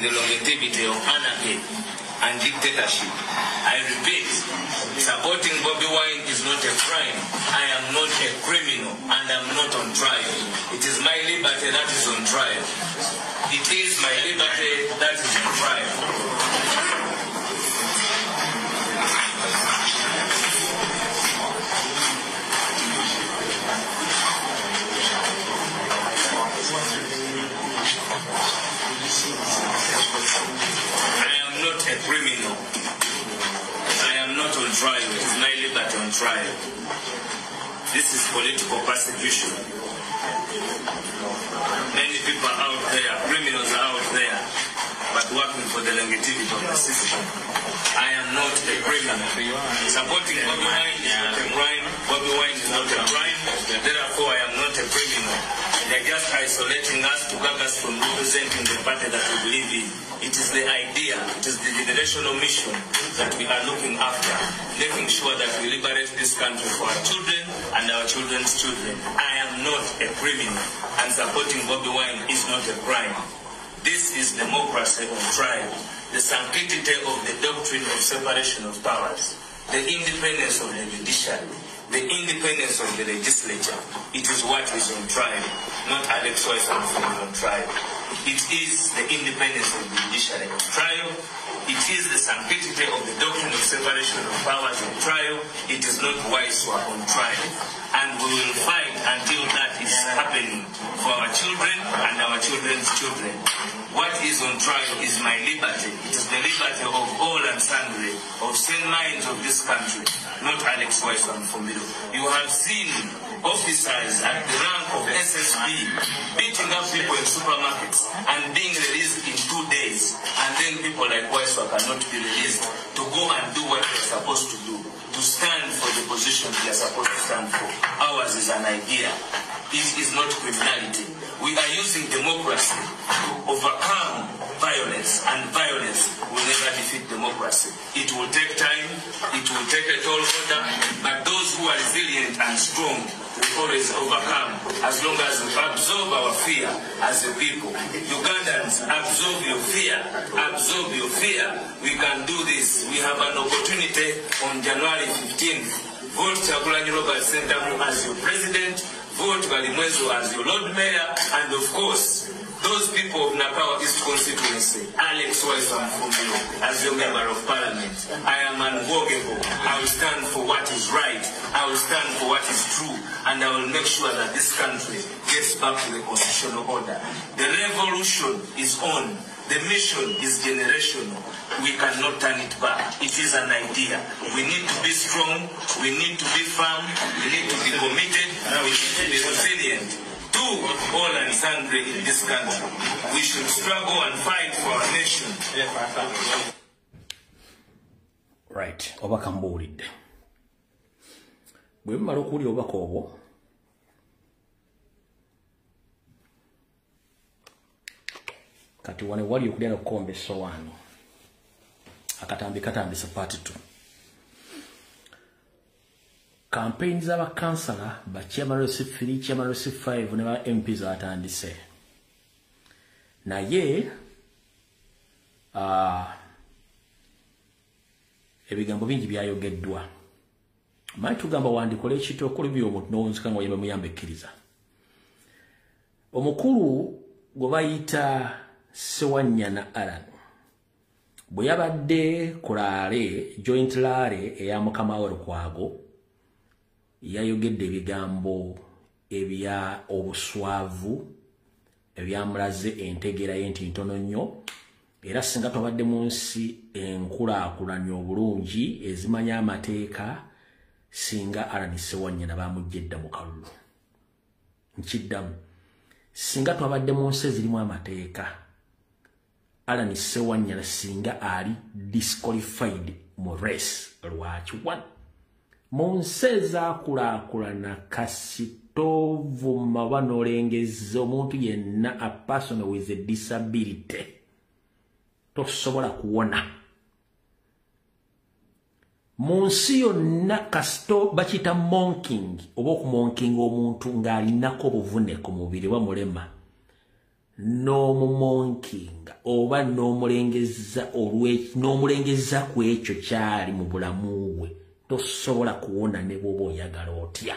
The longevity of anarchy and dictatorship. I repeat, supporting Bobi Wine is not a crime. I am not a criminal and I'm not on trial. It is my liberty that is on trial. It is my liberty that is on trial. I am not a criminal. I am not on trial. It is my liberty on trial. This is political persecution. Many people are out there, criminals are out there, but working for the longevity of the system. I am not a criminal. Supporting Bobi Wine is not a crime. Bobi Wine is not a crime. Therefore, I am not a criminal. They are just isolating us to gag us from representing the party that we believe in. It is the idea, it is the generational mission that we are looking after, making sure that we liberate this country for our children and our children's children. I am not a criminal, and supporting Bobi Wine is not a crime. This is democracy on trial, the sanctity of the doctrine of separation of powers, the independence of the judiciary, the independence of the legislature. It is what is on trial, not Alex Waiswa on trial. It is the independence of the judiciary on trial. It is the sanctity of the doctrine of separation of powers on trial. It is not Waiswa on trial. And we will fight until that is happening for our children and our children's children. What is on trial is my liberty. It is the liberty of all and sundry, of sane minds of this country, not Alex Waiswa Mufumbiro. You have seen officers at the rank of SSB beating up people in supermarkets and being released in 2 days, and then people like Waiswa cannot be released to go and do what they are supposed to do, to stand for the position they are supposed to stand for. Ours is an idea. It is not criminality. We are using democracy to overcome violence, and violence will never defeat democracy. It will take time, it will take a tall order, but those who are resilient and strong will always overcome, as long as we absorb our fear as a people. Ugandans, absorb your fear, absorb your fear. We can do this. We have an opportunity on January 15th. Vote Kyagulanyi Robert Ssentamu as your president, vote Balimwezo as your Lord Mayor, and of course, those people of Nakawa East constituency, Alex Waiswa Mufumbiro as your Member of Parliament. I am unwalkable. I will stand for what is right. I will stand for what is true, and I will make sure that this country gets back to the constitutional order. The revolution is on. The mission is generational. We cannot turn it back. It is an idea. We need to be strong. We need to be firm. We need to be committed. We need to be resilient. To all and sundry in this country. We should struggle and fight for our nation. Right. Obaka mbuulidde. Bwe mumala okuwulira obubaka obwo, kati wano wali okulya n'okukomba essowaani. Akatambi katambisa part 2. Campaign z'abakansala ba chairman LC3, chairman LC5 ne ba MP zatandise. Naye ebigambo bingi byayogeddwa. Manyi tugamba wandikola ekintu okulubya omuntu n'owunzika nga oyamba muyambe ekkiriza. Omukulu gwe bayita Ssewanyana Allan bwe yabadde ku laale, joint laale eya mukama we Lukwago, yayogedde ebigambo ebya obuswavu ebyamulaze entegeera ye nti ntono nnyo, era singa twabadde mu nsi enkulaakulanye obulungi ezimanya amateeka, singa Allan Ssewanyana bamugja edda mu kalulu. Nkiddamu, singa twabadde mu nsi ezirimu amateeka, Allan Ssewanyana singa ali disqualified mu race. Lwaki? One, mu nsi ezaakulaakulana kasitoovuma oba n'olengeza omuntu yenna, a person with a disability, tosobola kuwona. Mu nsi yonna kasito bakiyita monking, oba okumonkinga omuntu ng'alinako obuvune ku mubiri oba mulema, n'omumonkinga oba n'omulengeza ku ekyo kyali mu bulamu bwe, tosobola kuwona ne bw'oba oyagala otya.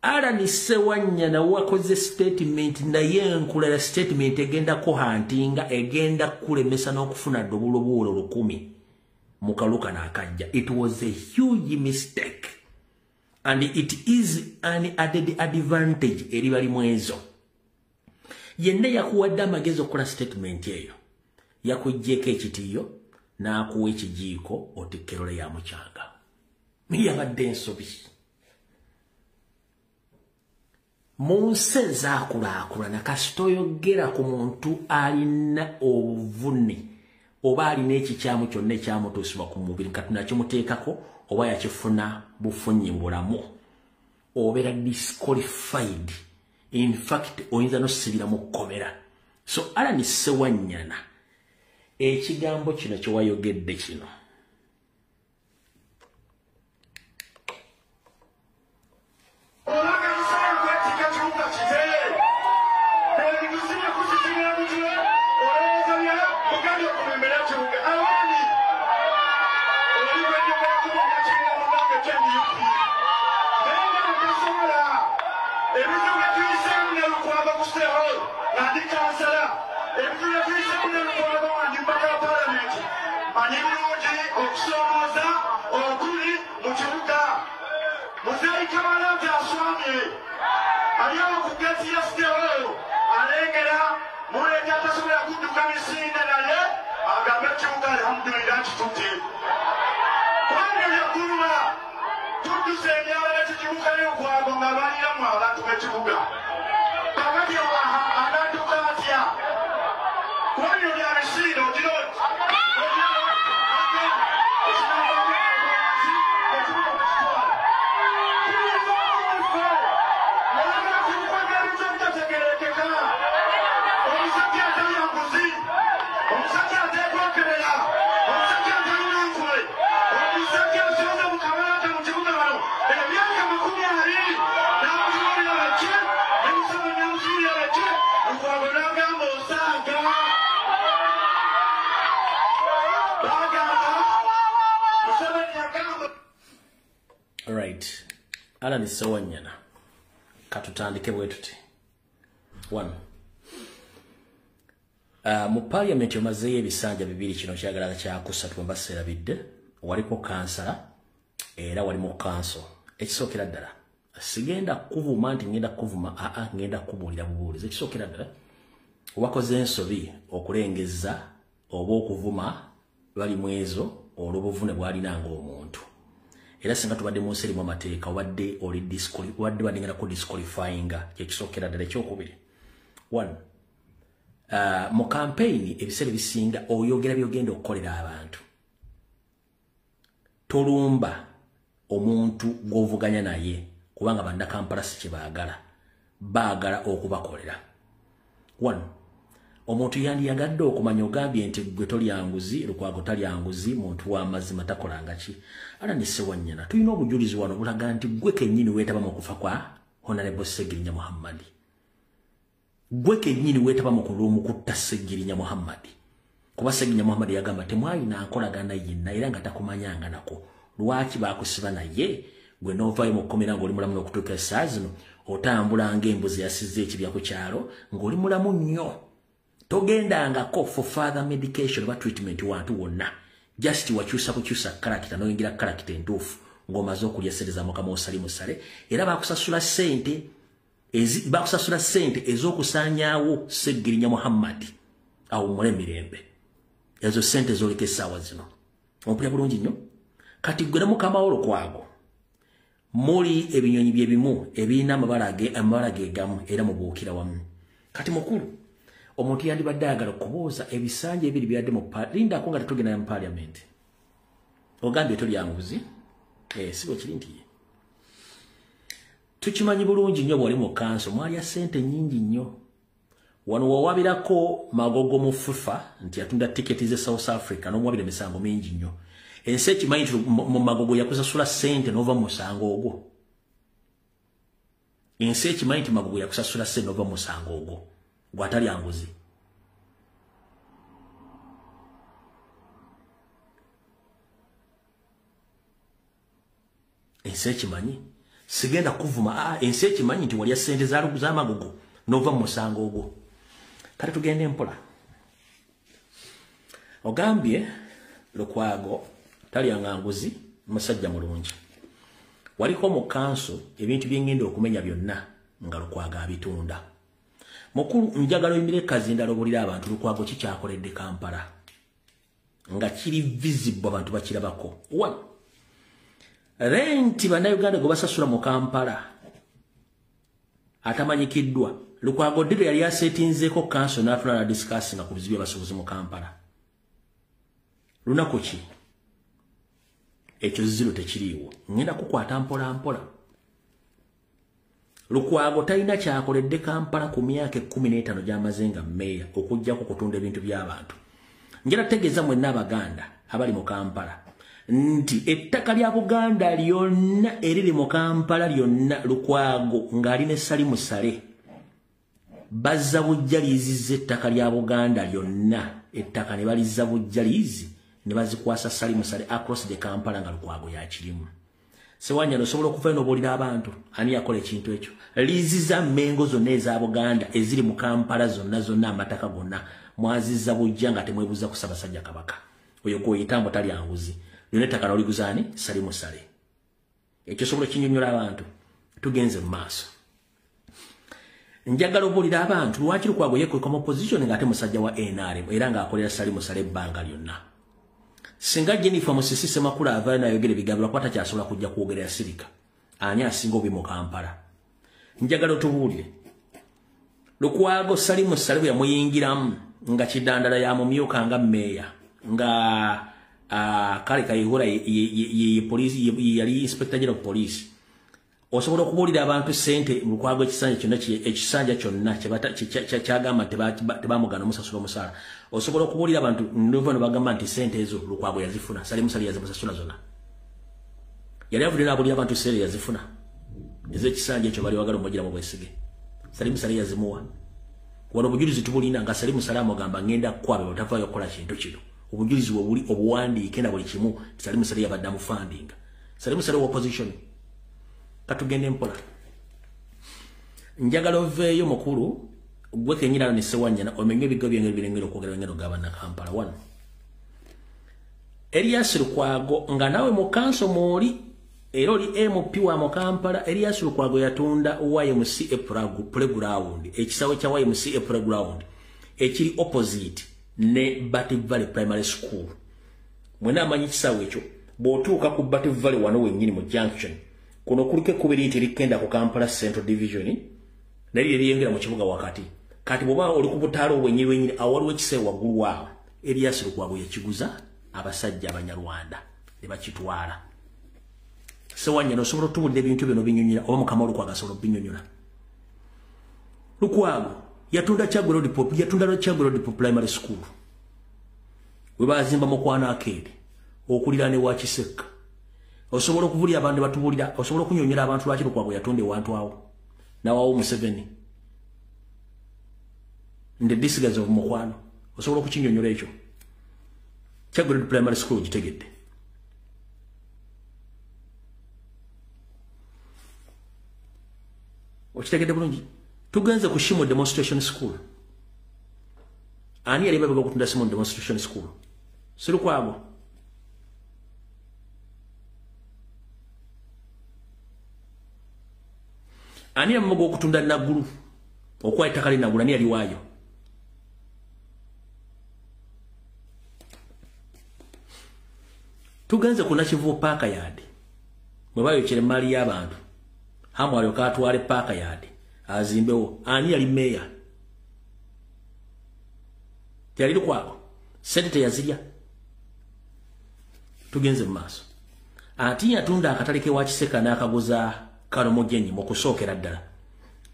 Allan Ssewanyana wakoze statement, naye enkulala statement egenda kuhantinga, egenda kulemesa n'okufuna ddobulobuulo 1000 mu kalulu kano akajja. It was a huge mistake and it is an added advantage eri Balimwezo. Yenna yakuwadde amagezi okukola statement eyo, yakuggyeko ekitiyo n'akuwa ekijiiko otikkerole ya mukyanga. Yabadde ensobi. Mu nsi ezaakulaakulana kasita oyogera ku muntu alina obuvune oba alina ekikyamu kyonna ekyamutuusibwa ku mubiri, Katonda kimuteekako oba yakifuna bufunyi bulamu, obeera disqualified. In fact, oyinza n'osibira mu kkomera. So Allan Ssewanyana, ekigambo kino kye wayogedde kino, Muzeeyi Kabalante aswamye, ali awo ku geeti ya City Hall alengera Kyaddondo akitutte. Kubanga byakuluma tuddusa emyala ne tugibukayo Lukwago nga baliramu abantu b'ekibuga. Kakati anadduka atya? Kuba bino bya bisiiro ogira oti Right. Allan Ssewanyana. Katutandike bwe tuti. 1. Mu parliament omazeeyo ebisanja bibiri, kino kyagala kyakusatu mbaseerabidde. Waliko kansala era wali mu kanso. Ekisookera ddala, sigenda kuvuma nti ngenda kuvuma, aa, ngenda kubuulira bubuulizi. Ekisookera ddala, wakoze ensobi okulengezza oba okuvuma Balimwezo olw'obuvune bw'alina ng'omuntu. Era singa tubadde mu nsi erimu amateeka, obadde oli obadde badingana ku disqualifyinga. Kyekisookera ddala. Ekyokubiri, 1, mu campaign ebiseera ebisinga oyogera byogenda okukolera abantu. Tolumba omuntu gw'ovuganya naye, kubanga bannakampala si kye baagala, baagala okubakolera. 1, omuntu yandiyagadde okumanya, ogambye nti gwe tolya nguzi, Lukwago talya nguzi, muntu w'amazima, takolanga ki. Allan Ssewanyana, tulina obujulizi wano obulaga nti gwe kennyini weetaba mu kufa kwa Honorable Ssegirinya Muhammad. Gwe kennyini weetaba mu kutta Ssegirinya Muhammad. Kuba Ssegirinya Muhammad yagamba temwalina nkolagana yenna era nga takumanyanga nako. Lwaki baakusiba naye gwe n'ovaayo mu kkomera ng'oli mulamu n'okutuuka essaawa zino otambula ng'embuzi yasizza ekibya ku kyalo ng'oli mulamu nnyo? Togendangako for further medication oba treatment wantu wonna. Just wakyusa kukyusa character n'oyingira character entuufu ng'omaze okulya ssente za mukama osali musale. Era bakusasula ssente ez'okusaanyaawo Ssegirinya Muhammad awummule emirembe. Ezo ssente z'oleka essaawa zino. Ompulira bulungi nnyo? Kati gwe ne mukama wo Lukwago muli ebinyonyi bye bimu ebirina amabala ge gamu era mubuukira wamu. Kati mukulu, omuntu yandibadde ayagala okubuuza ebisanja ebiri byadde mu lindako nga tetugenda mu parliament. Ogambye tolya nguzi, si bwe kiri nti ye. Tukimanyi bulungi nnyo bw'oli mu kanso mwalya ssente nnyingi nnyo. Wano wawabirako Magogo mu FIFA nti yatunda tiketi ze South Africa n'omuwabira emisango mingi nnyo. Ensi ekimanyi nti mu Magogo yakusasula ssente n'ova mu musango ogwo. Ensi ekimanyi nti Magogo yakusasula ssente n'ova mu musango ogwo. Gwatalya nguzi. Ensi ekimanyi. Sigenda kuvuma, ensi ekimanyi nti walya ssente za Magogo n'ova mu musango ogwo. Kale tugende mpola. Ogambye Lukwago talyanga nguzi, musajja mulungi. Waliko mu kanso ebintu byengenda okumenya byonna nga Lukwago abitunda. Mukulu, njagala oyimire kazindalo obulira abantu Lukwago kikyakoledde Kampala nga kiri visible, abantu bakirabako. 1, renti bannayuganda gwe basasula mu Kampala atamanyikiddwa. Lukwago ddibe yali asetinzeeko kanso n'atula na discussinga ku bizibu by'abasuubuzi mu Kampala. Lunaku ki? Ekyo zero, tekiriiwo. Ngenda kukwata mpola mpola. Lukwago talina kyakoledde Kampala ku myaka 15 gy'amaze nga mmeeya okuggyako kutunda ebintu by'abantu. Njala tegeeza mwenna Abaganda abali mu Kampala nti ettaka lya Buganda lyonna eriri mu Kampala lyonna, Lukwago ng'ali ne Salim Saleh bazza bujja liizi z'ettaka lya Buganda lyonna, ettaka ne balizza bujja liizi ne bazikwasa Salim Saleh across the Kampala nga Lukwago yakirimu. Ssewanyana, osobola okuvayo n'obuulira abantu ani yakola ekintu ekyo? Liizi za Mmengo zonna eza Buganda eziri mu Kampala zonna zonna, amataka gonna mwazizza bujja nga temwebuuza ku Ssaabasajja Kabaka. Oyo gw'oyita mbu talya nguzi, lyonna ettaka n'oliguza ani? Salim Saleh. Ekyo osobola okinnyonnyola abantu? Tugenze mu maaso. Njagala obuulira abantu lwaki Lukwago yeekweka mu opposition ng'ate musajja wa NRM era ng'akolera Salim Saleh ebbanga lyonna. Singa Jennifer Musisi Ssemakula avaayo n'ayogera ebigambo, lwakuba takyasobola kujja kwogera, yasirika. Ani asinga obubi mu Kampala? Njagala otubuulire. Lukwago Salimu Saleh yamuyingiramu nga Kidandala yamumyuka nga mmeeya, nga Kale Kayihura ye police, yali inspector general of police. Osobola okubuulira abantu ssente Lukwago ekisanja kyonna kyagamba tebamugana omusasula omusaala. Osobola okubuulira abantu nova ne bagamba nti ssente ezo Lukwago yazifuna, Salimu Saleh yazimusasula zonna. Yali avudde n'abuulira abantu ssente yazifuna ez'ekisanja ekyo bali wagala omugira mu bwesige. Salimu Saleh yazimuwa. Wano obujulizi tubulina nga Salimu Saleh amugamba ngenda kwabe otavaayo okukola kintu kino. Obujulizi bwe buli obuwandiike na buli kimu. Salimu Saleh yabadde amufandinga. Salimu Saleh opposition. Katugende mpola. Njagala oveeyo mukulu gwe kenyini ne Ssewanyana omenye ebigo byengeri birengera okwogera ngeno gabana Kampala. One, Erias Lukwago nga nawe mu kanso mwoli era oli MP wa mu Kampala. Erias Lukwago yatunda YMCA playground, ekisawe kya YMCA playground ekiri opposite ne Bat Valley Primary School. Mwena amanyi ekisawe ekyo, bw'otuuka ku Bat Valley wano wennyini mu junction kuno kuliko ekkubo eriyita erigenda ku Kampala Central Division naye eriyengera mu kibuga wakati. Kati bw'oba oli ku butaala obwennyini wennyini awo waliwo ekisawe waggulu waawo. Erias Lukwago yakiguza abasajja Abanyarwanda ne bakitwala. Ssewanyana osobola otubuulira ebintu bino binyonyola oba mukama Lukwago asobola obinyonyola? Lukwago yatunda Kyaggwe Road, yatunda Kyaggwe Road Primary School we bazimba Mukwano Arcade okuliraana ewa Kisekka. Osobola okubulira abantu batubuulira, osobola okunyonyola abantu lwaki Lukwago yatunda ewantu awo nawawo Museveni in the disguise of Mukwano? Osobola okukinyonyola ekyo? Kyaggwe Road Primary School gitegedde. Okitegedde bulungi. Tugenze ku Shimo Demonstration School. Ani yali babega okutunda Shimo Demonstration School? Si Lukwago. Ani yamuga okutunda Naggulu, okuwa ettaka lye Naggulu? Ani yali waayo? Tugenze ku Nakivubo Park Yard mwe bayokyera emaali y'abantu, Hamu alyoka atwale Park Yard azimbewo. Ani yali meeya? Teyali Lukwago? Sente teyazirya? Tugenze mu maaso. Ate yatunda akatale ke wa Kiseka n'akaguza Kano Mugenyi mu kusookera ddala,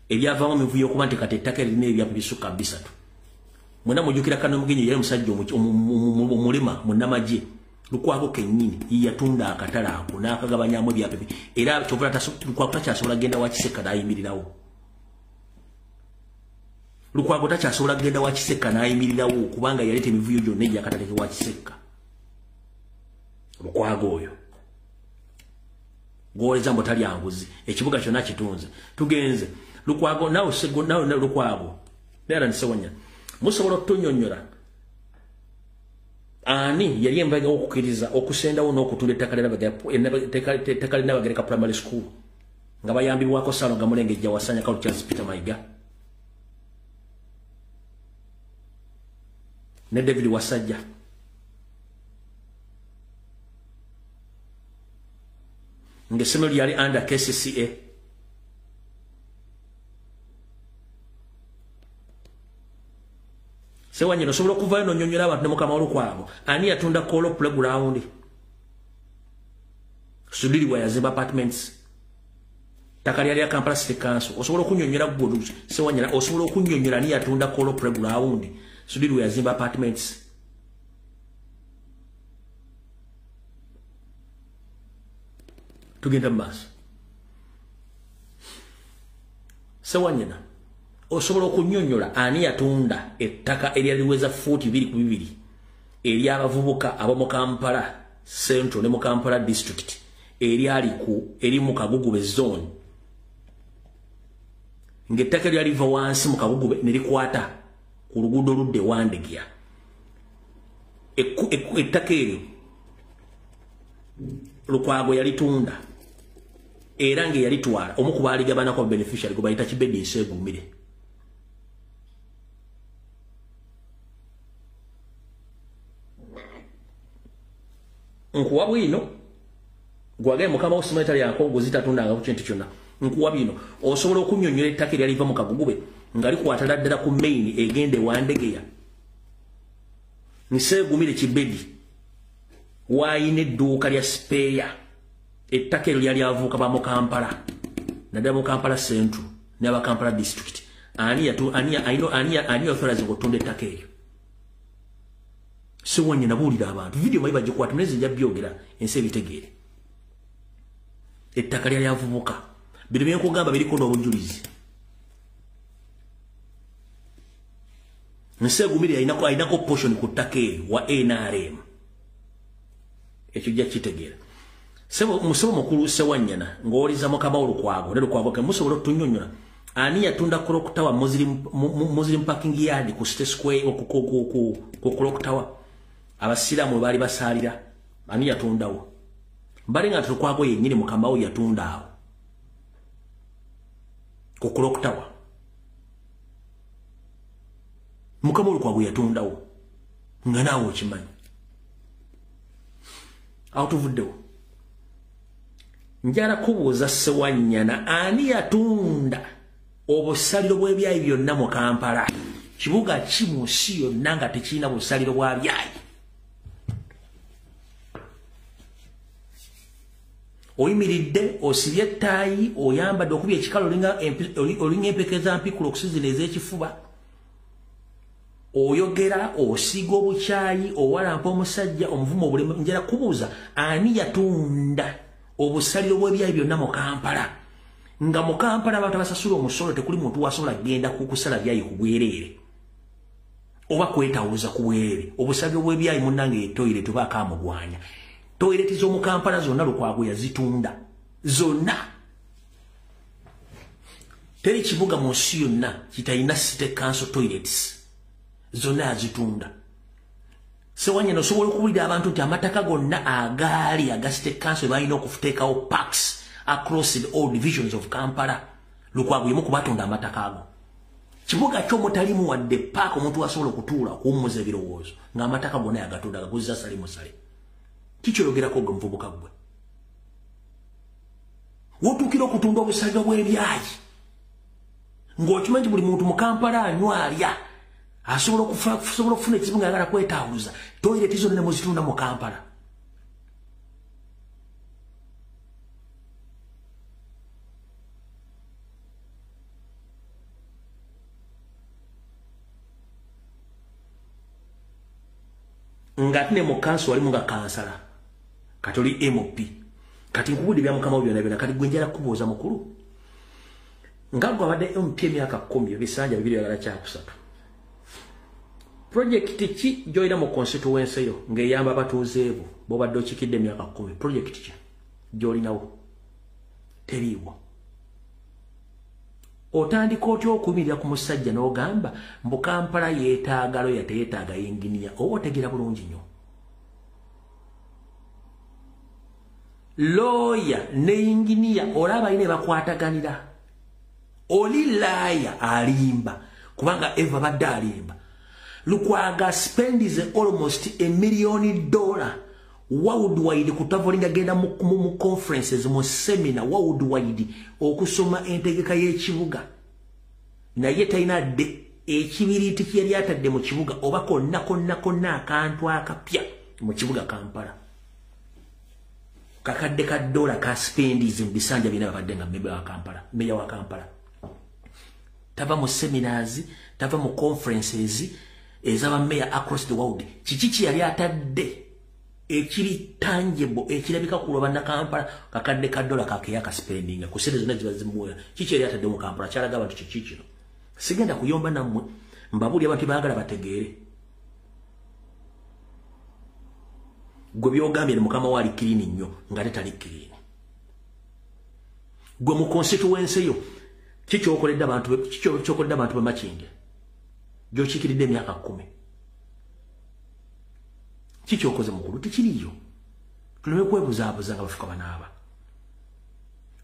ebyavaamu emivuyo okuba nti kati ettaka erina ebyapa bisukka 3. Mwena mujjukira Kano Mugenyi yali musajja omulima munnamagye. Lukwago kennyini yatunda akatale ako n'akagabanyamu ebyapa, era kyova Lukwago takyasobola kugenda wa Kiseka n'ayimirirawo. Lukwago takyasobola kugenda wa Kisekka n'ayimirirawo kubanga yaleeta emivuyo gyonna egy'akatale ke wa Kisekka. Lukwago oyo gwoleza mbu talya nguzi, ekibuga kyonna kitunze. Tugenze Lukwago nawe nawe Lukwago Aaron Ssewanyana, musobola otunyonnyola ani yali embaga okukkiriza okusendawo n'okutunda ettaka lya Nabagereka Primary School nga bayambibwako Ssalongo Mulengejja Wasanya Kalu Charles Peter Mayiga ne David Wasajja? Ng'essomero lyali under KCCA. Ssewanyana osobola okuvayo n'onyonnyola abantu ne mukama Lukwago ani yatunda Kolo Playground Sudiri wa yazimba apartments, ttaka lyali ya Kampala City Council? Osobola okunyonnyola gwe Ssewanyana, osobola okunyonnyola ani yatunda Kolo Playground Sudiri wa yazimba apartments? Tugenda mu maaso. Ssewanyana, osobola okunyonnyola ani yatunda ettaka eryaliweza fuuti 2 ku 2 ery'abavubuka ab'omu Kampala Central ne mu Kampala District eryali ku eri mu Kagugube Zone, ng'ettaka lyali liva wansi mu Kagugube ne likwata ku luguudo oludda e Wandegeya? Ettaka eryo Lukwago yalitunda, era ng'eyalitwala omu ku baaligabanako beneficiary gwe bayita Kibedi Nseegumire. Nkuwa bwino gwagaye mukama osimanya talya nkongo zitatundanga ku kintu kyonna. Nkuwa bino osobola okunnyonnyola ettaka eryaliva mu Kagugube nga likwatala ddala ku main egende Wandegeya. Nseegumire Kibedi waayina edduuka lya Speya. Ettaka eryo lyali avuuka ba mu Kampala, naddala mu Kampala Central n'aba Kampala District. Ani authorize okutunda ettaka eryo? Sewanya nabuulira abantu video mayi bagikwata munezi nja byogera ensi ebitegeere. Ettaka lyali avubuka. Bino byenkugamba biriko n'obujulizi. Nseegumire ayinako portion ku ttaka eryo wa NRM. Ekyo ojja kitegeera. Musebo mukulu Sewanyana ng'owuliza mukama Lukwago ne Lukwago ke musobola otunyonnyola ani yatunda Clock Tower Muslim parking yard ku State Square ku Clock Tower abasiraamu baali basaalira, ani yatundawo? Mbale nga Lukwago yennyini mukama we yatunda awo ku Clock Tower. Mukama Lukwago yatundawo nga naawe okimanyi. Awo tuvuddewo. Njala kubuuza Sewanyana ani yatunda obusaliro bw'ebyayi byonna mu Kampala? Kibuga ki mu nsi yonna nga tekirina busaliro bwa byayi? Oyimiridde osibye ettaayi oyambadde okubya ekikalo olinga empeke za mpikula okusizina ez'ekifuba, oyogera osiiga obukyayi owalampa omusajja omuvumo obulemu. Njala kubuuza ani yatunda obusaliro bw'ebyayi byonna mu Kampala? Nga mu Kampala abantu abasasula omusolo tekuli muntu wasobola kugenda kusala byayi ku bwereere oba kwetawuza ku bwereere. Obusaliro bw'ebyayi munnange ye toilet oba akamugwanya. Toilet z'omu Kampala zonna Lukwago yazitunda zonna. Teri kibuga mu nsi yonna kitalina city council toilets, zonna yazitunda. Sewanyana osobola okuwulira abantu nti amataka gonna agaali aga city council balina okuteekawo parks across the all divisions of Kampala. Lukwago yemu kubatunda amataka ago. Kibuga ky'omutalimu wadde paaka omuntu asobola okutuula okuwummuza ebirowoozo ng'amataka gonna yagatunda gaguzza sale musale. Kikyoyogerako gwe muvubuka gwe? Wotuukira okutunda obusaliro bw'ebyayi ng'okimanyi nti buli muntu mu Kampala anywa alya asobola okufuna ekizibu ng'ayagala kwetawuza, toyireti zonna ne muzitunda mu Kampala. Ng'ate ne mu kanso walimu nga kansala, kati oli MP, kati nkubudde bya mukama byonna byonna. Kati gwe njala kubuuza mukulu, nga gwe abadde MP emyaka 10 ebisanja 2 oyagala kyakusatu, project ki gy'olina mu constituency yo ng'eyamba abatuuze bo b'obadde okiikidde emyaka 10? Project ki gy'olinawo? Teriiwo. Otandika otya okuyimirira ku musajja n'ogamba mbu Kampala yeetaaga looya teyeetaaga yinginiya? Oba otegeera bulungi nnyo. Looya ne yinginiya olaba balina ebakwataganira. Oli laaya alimba kubanga Eva badde alimba. Lukwaga spends almost $1 million worldwide kutavolinga genda mu conferences mu seminar worldwide okusoma entegeka y'ekibuga, naye talina dde ekibiriiti kye yali atadde mu kibuga oba konna konna konna akantu akapya mu kibuga Kampala. Kakadde ka dola ka spendies mu bisanja bina babadde nga meya wa Kampala, meya wa Kampala. Tava mu seminars, tava mu conferences ez'aba mayor across the world. Kiki kye yali atadde ekiri tangible ekirabika ku lwa Kampala? Kakadde ka dola kakeya ka spending ku sente zonna ziba zimuwa. Kiki yali atadde mu Kampala kyalaga abantu kiki kino? Sigenda kuyomba nammwe, mbabuulira abantu baagala bategeere. Gwe byogambye ne mukama we ali kirini nnyo nga tetali kirini. Gwe mu constituency yo kikyokoledde abantu b'e Makindye gy'okiikiridde emyaka 10? Kikyokoze mukulu tekiriiyo. Tuleme kwebuzaabuza nga bafuka banaaba.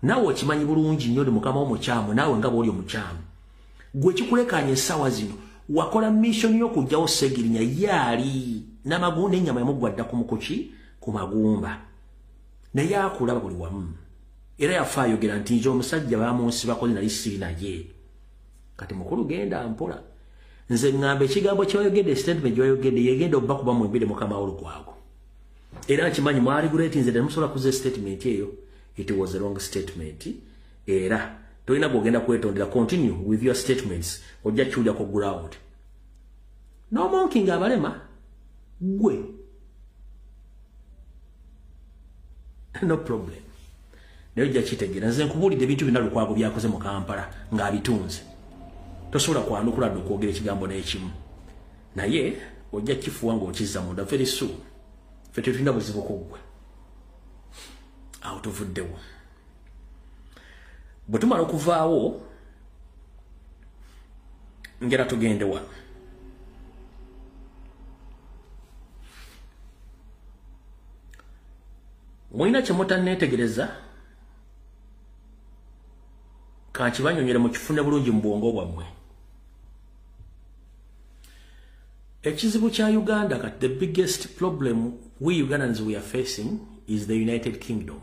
Naawe okimanyi bulungi nnyo ndi mukama w'omukyamu, naawe nga bw'oli omukyamu. Gwe kikulekaanya essaawa zino wakola mission y'okuggyawo Ssegirinya yaali n'amagulu n'ennyama yamuggwa dda ku mukuki ku magumba. Naye akulaba buli wamu. Era yafa ayogera nti nze omusajja bamunsibako nali siri naye. Kati mukulu genda mpola. Nze ŋŋamba ekigambo ky'oyogedde, statement gy'oyogedde yegenda obbakuba mwembire mukama w'Olukwago. Era nkimanyi mwali nze temusobola kuzza statement eyo. It was a wrong statement. Era tolina gw'ogenda kwetondera. Continue with your statements. Ojja kiwulira ku ground. No monking abalema gwe. No problem. Naye ojja kitegeera. Nze nkubuulidde ebintu byonna Lukwago byakoze mu Kampala ng'abitunze. Tosobola kwanukula dde okwogera ekigambo n'ekimu. Naye ojja kifuwa ng'okizza munda very soon. Ffe tetulina buzibu ku ggwe. Awo tuvuddewo. Bwe tumala okuvaawo ngera tugende wano. Mulina kye mutanneetegereza, kankibanyonyere mukifune bulungi mu bwongo bwammwe. Ekizibu kya Uganda kati, the biggest problem we Ugandans we are facing is the United Kingdom.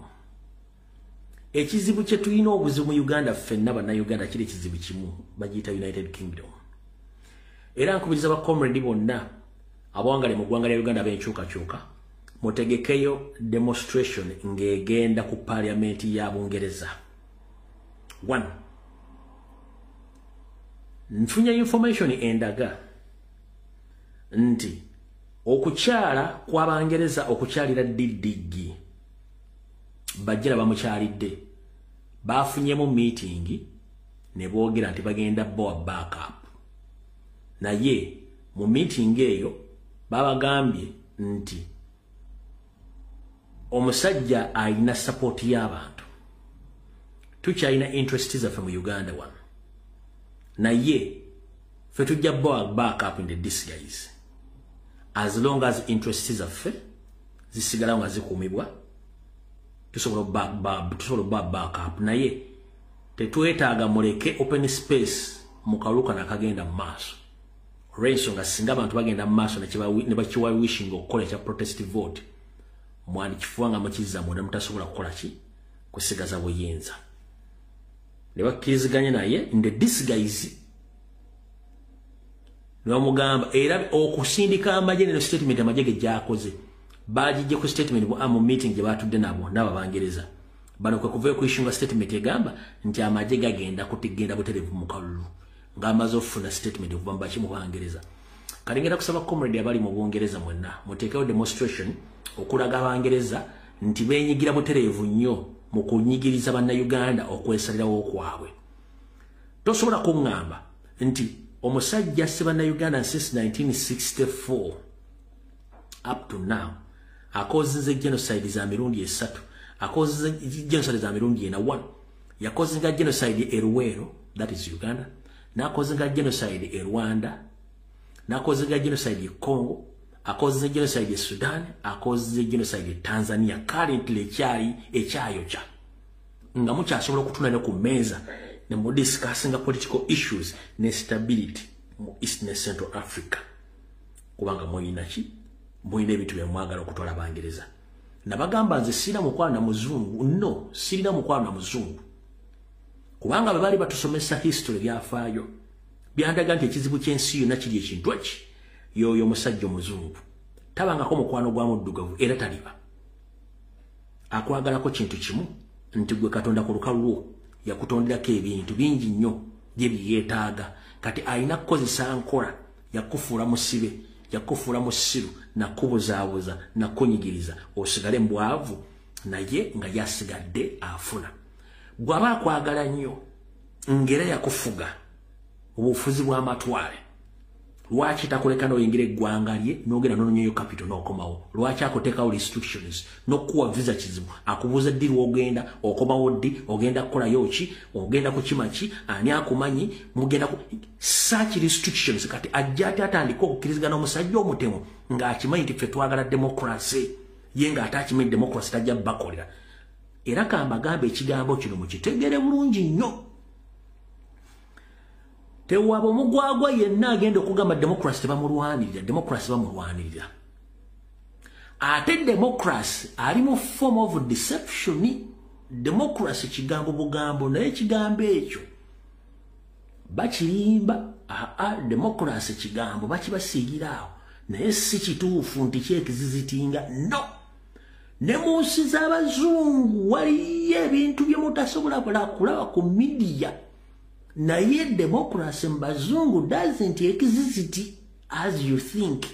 Ekizibu kye tulina obuzibu mu Uganda ffenna bannayuganda kiri ekizibu kimu, bagiyita United Kingdom. Era nkubiriza ba comrade bonna abawangale mu ggwanga lya Uganda ab'enkyukakyuka, mutegekeyo demonstration ng'egenda ku parliament ya Bungereza. One, nfunye information endaga nti okukyala kw'Abangereza okukyalira DDG bajjira bamukyalidde, bafunyemu meeting ne boogera nti bagenda bowa backup. Naye mu meeting eyo babagambye nti omusajja alina support y'abantu, tukyalina interest zaffe mu Uganda wano, naye ffe tujja bowa backup in the disguise as long as interest zaffe zisigala nga zikuumibwa, tusobola obba backup. Naye tetwetaaga muleke open space mu kalulu kano akagenda mu maaso, olw'ensonga singa abantu bagenda mu maaso ne bakiwa wishing okukola ekya protest vote, mwandikifuwa nga mukizza munda mutasobola kukola ki kusigaza buyinza. Ne bakkiriziganya naye in the disguise ne bamugamba era okusindika amagye ne statement amagye ge gyakoze bagijje ku statement mu meeting gye batudde nabo n'Abangereza. Bano kwe kuva okuishinga statement egamba nti amagye gagenda kutigenda butereevu mu kalulu ng'amaze okufuna statement okuva mu baki mu Bangereza. Kati ngenda kusaba comrade abali mu Bungereza mwenna muteekewo demonstration okulaga Abangereza nti beenyigira butereevu nnyo mu kunyigiriza bannayuganda okwesalirawo kwabwe. Tosobola kuŋŋamba nti omusajja asse bannayuganda since 1964 up to now akozinze genocide za mirundi esatu, akozinze genocide za mirundi ena. One, yakozinga genocide e Luweero, that is Uganda, n'akozinga genocide e Rwanda, n'akozinga genocide e Congo, akozinze genocide e Sudan, akozinze genocide e Tanzania. Currently ekyali ekyayokya nga mukyasobola okutula ne ku mmeeza ne mudiscussinga political issues ne stability mu East ne Central Africa, kubanga mulina ki? Mulina ebintu bye mwagala okutwala Abangereza. Nabagamba nze sirina mukwano na muzungu. No, sirina mukwano na muzungu, kubanga bwe baali batusomesa history byafaayo byandaga nti ekizibu ky'ensi yonna kiri ekintu eki y'oyo omusajja omuzungu tabangako mukwano gwa muddugavu era taliba. Akwagalako kintu kimu nti gwe Katonda ku lukalu lwo yakutonderako ebintu bingi nnyo gye byeyeetaaga. Kati alina kukozesa nkola yakufuula musibe, yakufuula musiru, nakubuzaabuza, nakunyigiriza osigale mbwavu, naye nga yasigadde afuna. Bw'aba akwagala nnyo ng'era yakufuga obufuzi bw'amatwale, lwaki takuleka n'oyingira eggwanga lye n'ogenda n'ononyeyo capital n'okomawo? Lwaki akuteekawo restrictions n'okuwa visa kizibu, akubuuza ddi lw'ogenda, okomawo ddi, ogenda kukolayo ki, ogenda kukima ki, ani akumanyi, mugenda ku such restrictions. Kati ajja ate atandika okukkirizigana omusajja omutemu ng'akimanyi nti ffe twagala democracy, ye ng'ate akimanyi democracy tajja bakolera. Era kambagambe ekigambo kino mukitegere bulungi nnyo. Tewaba omugwagwa yenna agenda okugamba democracy tebamulwanirira, democracy bamulwanirira. Ate democracy ali mu form of deception. Democracy kigambo bugambo, naye kigambo ekyo bakirimba. Democracy kigambo bakibasiigira awo, naye si kituufu nti kyekizizitinga. No, ne mu nsi z'abazungu waliyo ebintu bye mutasobola kulaba ku media, naye democracy mu bazungu doesn't exist as you think.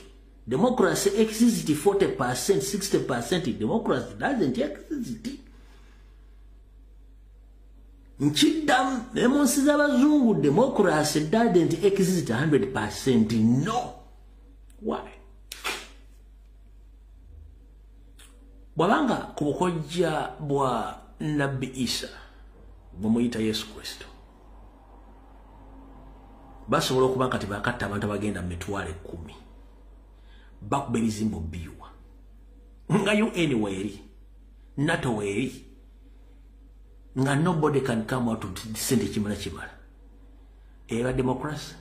Democracy exists 40%, 60%. Democracy doesn't exist. Nkiddamu, ne mu nsi z'abazungu democracy doesn't exist 100%. No. Why? Bwabanga ku bukojja bwa Nabbi Isa, bwemuyita Yesu Kristo, basobola okuba kati bakatta abantu abagenda mu 100,000, bakuba ebizimbe biwa nga UN weeri, NATO weeri, nga nobody can come out to sente kimala kimala. Eba democracy?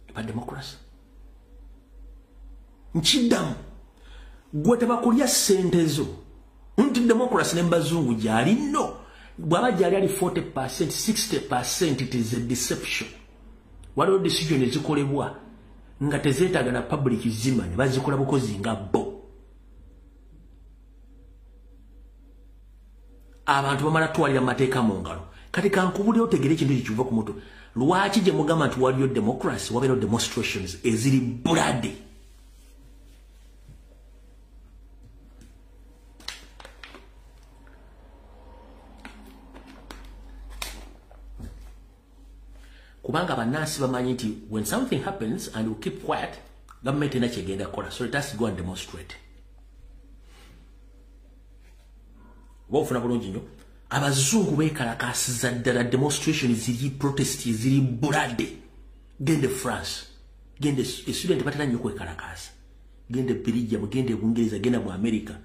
Eba democracy? Nkiddamu, gwe tebakulya ssente zo nti democracy ne mbazungu gyali. No, bw'aba gyali ali 40%, 60%, it is a deception. Waliwo decision ezikolebwa nga tezeetaaga na public zimanya, bazikola bukozi nga bo. Abantu bamala twalira mateeka mu ngalo. Kati kankubulire otegere ekintu ekiva ku mutwe. Lwaki gye mugamba nti waliyo democracy wabeerawo demonstrations eziri bloody? Kubanga bannansi bamanyi nti when something happens and we keep quiet, government erina kyegenda kukola, so let us go and demonstrate. Oba ofuna bulungi nnyo, abazungu beekalakaasiza ddala, demonstration ziri, protest ziri bloody. Gende France, gende student batera nnyo okwekalakaasa, gende Belgium, gende Bungereza, genda mu America,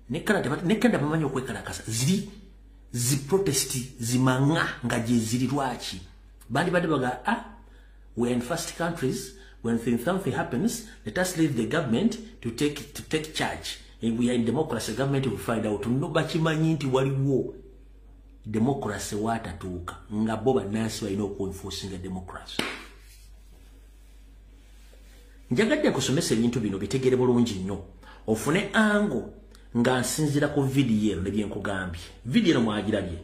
ne Canada bamanyi okwekalakaasa. Ziri zi protest zimanga nga gye ziri. Lwaki? Bandi badi baga, we are in first countries. When something happens, let us leave the government to take charge. And we are in democracy, government will find out. No, bakimanyi nti waliwo democracy watatuuka nga bo bannansi balina okuenforcinga democracy. Njagadde nkusomesa ebintu bino bitegere bulungi nnyo, ofune ango nga nsinziira ku vidiyo eno ne bye nkugambye. Vidiyo eno mwagirabye.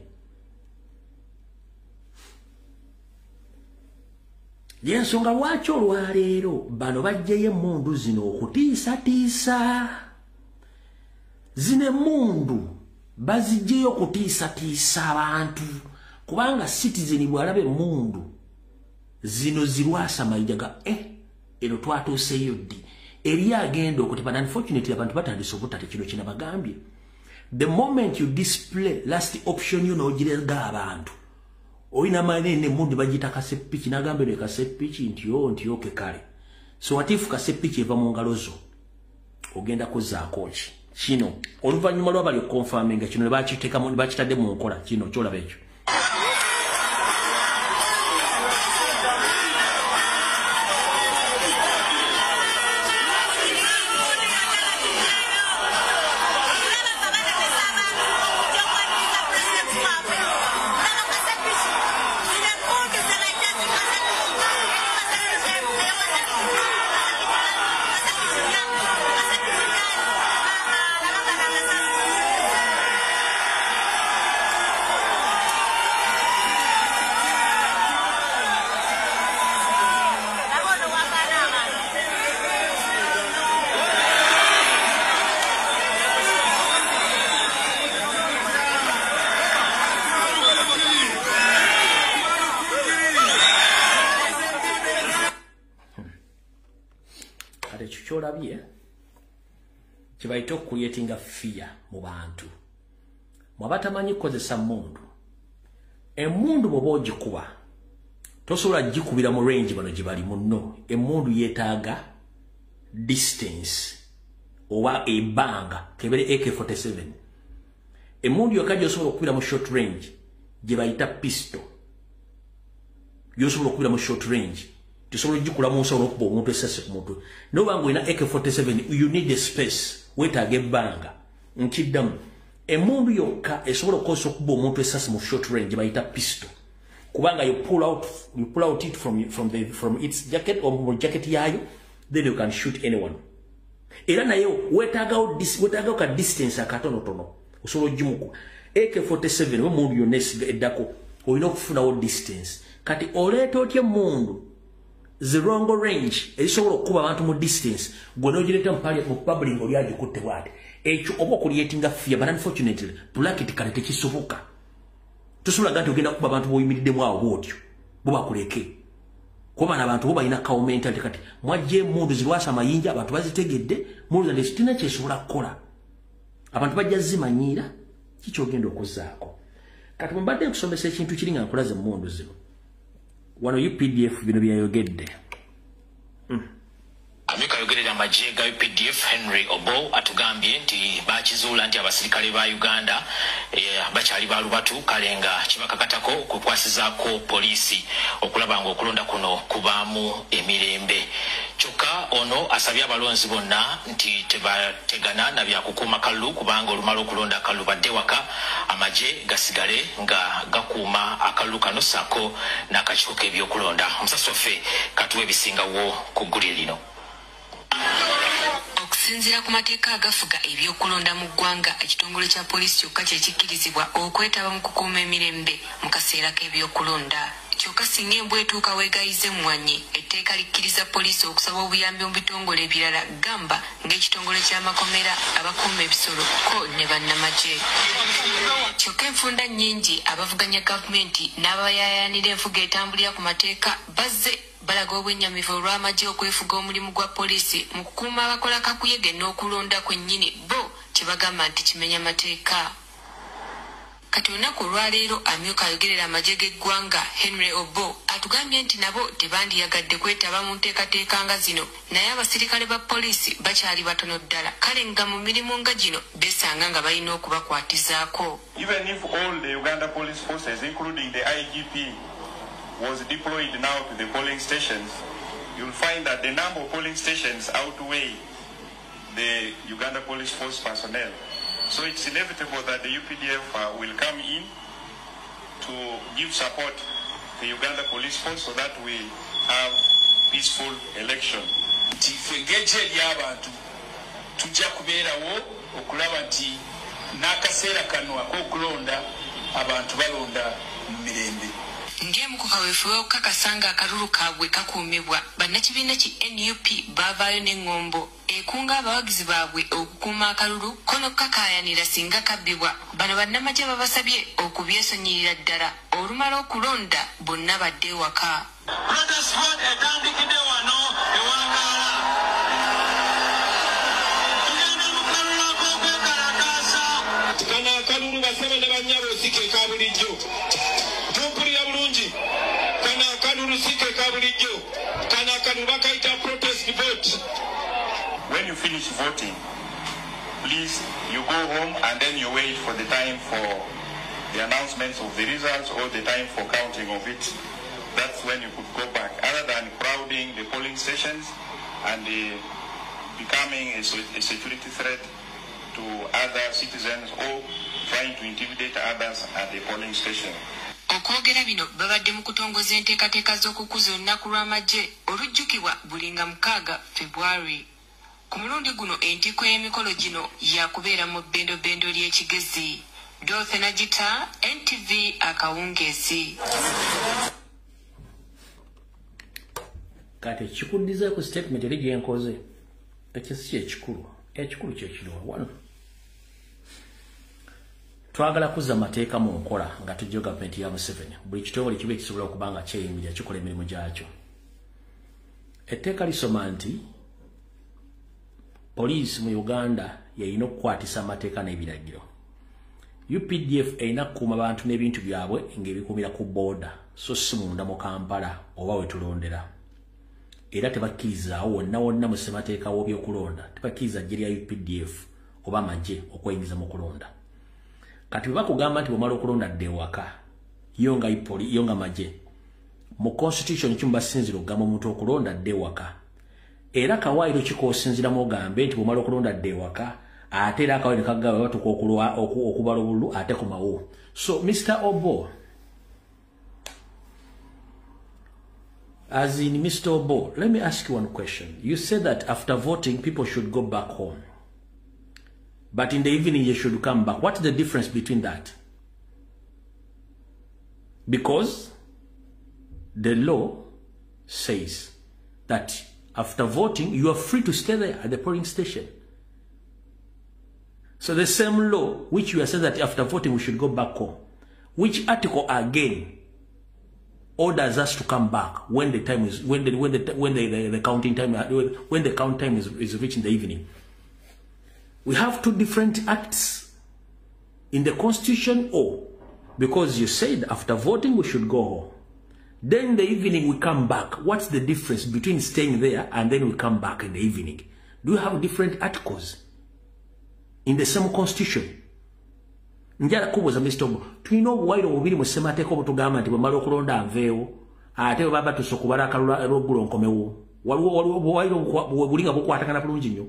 Yensonga lwaki olwaleero bano bajjayo emmundu zino okutiisatiisa. Zino emmundu baziggyeyo okutiisatiisa abantu, kubanga citizen bw'alaba emmundu zino zirwasa mayija ga eno twatuuseeyo ddi? Eri agenda okutepa. Unfortunately abantu batandise obutata kino kinabagambye. The moment you display last option yo n'ogirega abantu, olina manene emmundu bagiyita kasepiki, n'agamba eno kasepiki nti yo nti oke kale. So what if kasepiki eva mu ngalo zo, ogenda kuzzaako ki? Kino oluvannyuma lwabali okukonfaminga kino ne bakiteekamu, ne bakitadde mu nkola, kino kyolaba ekyo. Kyolabye kibayita okucreatinga fear mu bantu. Mwabatamanyi kukozesa mmundu, emmundu bw'oba ogikuba tosobola gikubira mu range bano gye bali munno. Emmundu yeetaaga distance oba ebbanga, kebere AK-47. Emmundu yokka gy'osobola okukubira mu short range gye bayita pistol. Yosobola okubira mu short range. Tosobola ogikula mu nsawo n'okuba omuntu essasi ku mutwe. N'oba ng'olina AK-47, you need a space. Weetaaga ebbanga. Nkiddamu. Emmundu yokka esobola okukozesa okuba omuntu essasi mu short range bayita pistol. Kubanga you pull out it from its jacket or mu jacket yayo, then you can shoot anyone. Era naye weetaagawo ka distance akatonotono osobola ogimukuba. AK-47 oba emmundu yonna eddako olina okufunawo distance. Kati oleeta otya emmundu the wrong range ezisobola okukuba abantu mu distance gwe n'ogireeta mu public oli agikutte bw'ati. Ekyo oba okucreatinga fear, but unfortunately practically tekisoboka. Tosobola ga nti ogenda kukuba abantu b'oyimiriddemu awo bw'otyo bo bakuleke. Kuba bano abantu bo balina cow mentality. Kati mwajja emmundu zirwasa amayinja, abantu bazitegedde, mulowooza nti kirina kyesobola kukola. Abantu bajja zimanyiira kikyogenda okuzzaako. Kati bwe mbadde nkusomesa ekintu kiri nga nkulaze emmundu zino. Wano UPDF bino byayogedde. Amyuka ayogerera amagye ga UPDF Henry Obo atugambye nti bakizuula nti abasirikale ba Uganda bakyali ba lubatu, kale nga kibakakatako okukwasizaako poliisi okulaba nga okulonda kuno kubaamu emirembe. Kyokka ono asabye abalonzi bonna nti tebategana na byakukuuma kalulu, kubanga olumala okulonda akalulu badde waka, amagye gasigale nga gakuuma akalulu kano ssaako n'akakiiko k'ebyokulonda. Omusasi waffe katuwa ebisingawo ku ggulire lino. Okusinziira ku mateeka agafuga ebyokulonda mu ggwanga, ekitongole kya poliisi kyokka kye kikkirizibwa okwetaba mu kukuuma emirembe mu kaseera k'ebyokulonda. Kyokka singa embwa etuuka weegayiza emmwanyi, etteeka likkiriza poliisi okusaba obuyambi mu bitongole ebirala, gamba ng'ekitongole ky'amakomera, abakuuma ebisolo ko ne bannamagye. Kyokka enfunda nnyingi abavuganya gavumenti n'abayaayaanira enfuga etambulira ku mateeka bazze balaga obwennyamivu olw'amagye okwefuga omulimu gwa poliisi mu kukuuma abakola kakuyege n'okulonda kwennyini bo kye bagamba nti kimenya mateeka. Kati olunaku olwaleero amyuka ayogerera amagye g'eggwanga Henry Obo atugambye nti nabo tebandiyagadde kwetaba mu nteekateeka nga zino, naye abasirikale ba poliisi bakyali batono ddala, kale nga mu mirimu nga gino beesanga nga balina okubakwatizaako. Even if all the Uganda police forces, including the IGP, was deployed now to the polling stations, you'll find that the number of polling stations outweigh the Uganda Police Force personnel. So it's inevitable that the UPDF will come in to give support to the Uganda Police Force so that we have peaceful election. Nti ffe ng'eggye ery'abantu tujja kubeerawo okulaba nti n'akaseera kano ak'okulonda abantu balonda mu mirembe. Ng'emu ku kaweefube okukakasa nga akalulu kaabwe kakuumibwa, bannakibiina ki NUP baavaayo n'eŋŋombo ekunga abawagizi baabwe okukuuma akalulu ko n'okukakaayanira singa kabbibwa. Bano bannamagye babasabye okubyesonyirira ddala olumala okulonda bonna badde ewaka. Protest vote etandikidde wano ewangaala. Tugenda mu kalulu ak'okwekalakaasa. Kano akalulu basebe ne bannyabo si ke ka bulijjo. Tumpulira bulungi. Kano akalulu si ke ka bulijjo. Kano akalulu bakayita protest vote. When you finish voting, please, you go home and then you wait for the time for the announcements of the results or the time for counting of it. That's when you could go back, other than crowding the polling stations and becoming a security threat to other citizens or trying to intimidate others at the polling station. Okwogera bino babadde mu kutongoza enteekateeka z'okukuza olunaku lw'amagye olujjukibwa buli nga 6 February. Ku mulundi guno entikko y'emikolo gino yakubeera mu bbendobendo ly'Ekigezi. Dorothy Nagita, NTV akawungeezi. Kati ekikuddizaako statement eri gye nkoze, ekyo si kyekikulu, ekikulu kye kiriwa wano. Twagala kuzza amateeka mu nkola nga tujja gavumenti ya Museveni. Buli kitongole kibe kisobola okuba nga kyeyimirira kikola emirimu gyakyo. Etteeka lisoma nti poliisi mu Uganda yeyina okukwatisa amateeka n'ebiragiro. UPDF erina kukuuma bantu n'ebintu byabwe ng'ebikuumira ku booda, so si munda mu Kampala oba we tulondera. Era tebakkirizaawo wonna wonna mu ssemateeka w'ebyokulonda, tebakkiriza ggye lya UPDF oba amagye okweyingiza mu kulonda. Kati bwe bakugamba nti bw'omala okulonda dda ewaka, yo nga magye, Mu constitution kimubasinzira okugamba omuntu okulonda dde waka. Era kawaayiro kikoosinziramu ogambe nti bw'omala okulonda dde waka, ate era akawaayiro kagamba batuuka okubala obululu ate komawo. So Mr. Obo, as in Mr. Obo, let me ask you one question. You said that after voting, people should go back home. But in the evening, you should come back. What's the difference between that? Because the law says that after voting, you are free to stay there at the polling station. So the same law, which you are saying that after voting, we should go back home, which article again orders us to come back when the time is when the counting time, when the count time is reaching the evening? We have two different acts in the constitution, or because you said after voting we should go home, then the evening we come back. What's the difference between staying there and then we come back in the evening? Do you have different articles in the same constitution? Njala kubuuza Mr. Obo, tulina obuwaayiro bubiri mu ssemateeka obutugamba nti bwe mmala okulonda nveewo, ate bwe baba batuuse okubala akalulu olweggulo nkomewo. Waliwo obuwaayiro buli nga bukwatagana bulungi nnyo.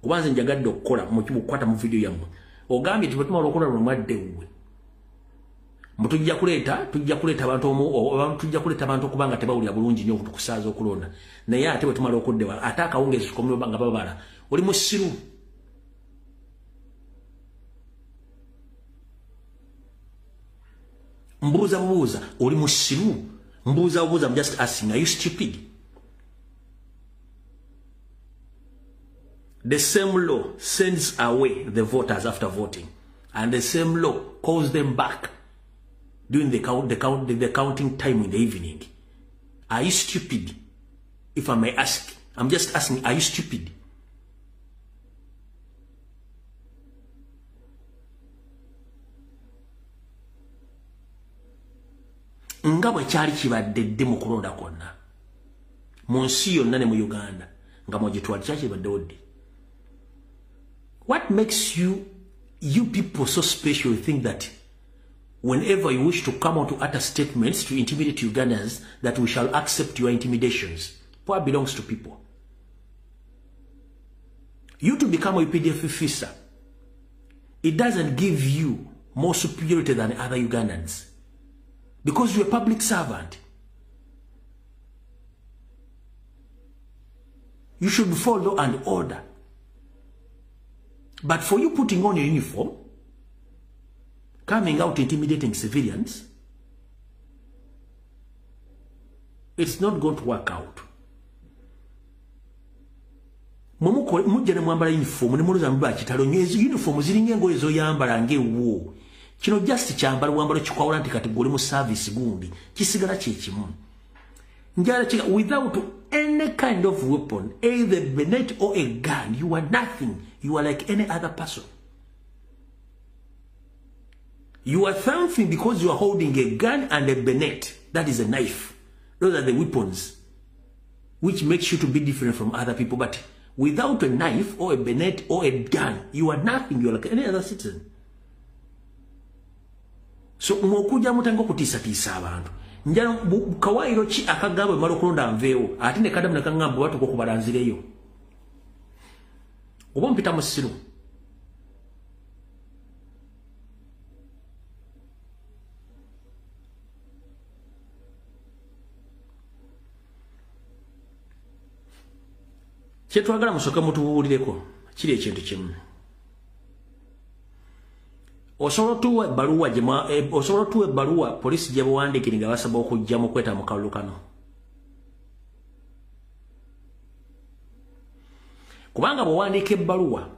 Kuba nze njagadde okukola mukukwata mu vidiyo yammwe. Ogambye nti bwe tumala okulonda mwadde ewuwe. Mbu tujja kuleeta abantu okuba nga tebawulira bulungi nnyo okutusaaza okulonda. Naye ate bwe tumala okuddewa, ate akawungeezi tukomewo nga babala. Oli musiru. Mbuuza bubuuza, oli musiru? Mbuuza bubuuza, I'm just asking, are you stupid? The same law sends away the voters after voting, and the same law calls them back during the counting time in the evening. Are you stupid? If I may ask, I'm just asking, are you stupid? Nga bwe kyali kibadde ddi mu kulonda kwonna mu nsi yonna ne mu Uganda nga mwegitwala kyali kibaddewo ddi? What makes you people so special? You think that whenever you wish to come out to utter statements to intimidate Ugandans, that we shall accept your intimidations. Power belongs to people. You to become a UPDF officer, it doesn't give you more superiority than other Ugandans. Because you're a public servant. You should follow and order. But for you putting on your uniform, coming out intimidating civilians, it's not going to work out. Mujja ne mwambala uniform ne mulowooza muba kitalo nnyo. Ezo uniform ziringa engoye z'oyambala ng'ewuwo. Kino just kyambalo bwambalo kikwawula nti kati gwe oli mu service gundi, kisigala kye kimu. Njala kika without any kind of weapon, either bayonet or a gun, you are nothing. You are like any other person. You are something because you are holding a gun and a bayonet. That is a knife. Those are the weapons which makes you to be different from other people. But without a knife or a bayonet or a gun, you are nothing. You are like any other citizen. So mwokuja mutanga okutiisatiisa abantu. Njala kawaayiro ki akagamba bwe mmala okulonda nveewo, ate ne kaddamu ne kaŋŋamba batuuka okubala nzireyo? Oba mpita musiru? Kye twagala musooke mutubuulireko kiri ekintu kimu. Osobola otuwa ebbaluwa osobola otuwa ebbaluwa poliisi gye bawandiikire nga basaba okujja mu kweta mu kalulu kano. Kubanga bw'owandiika ebbaluwa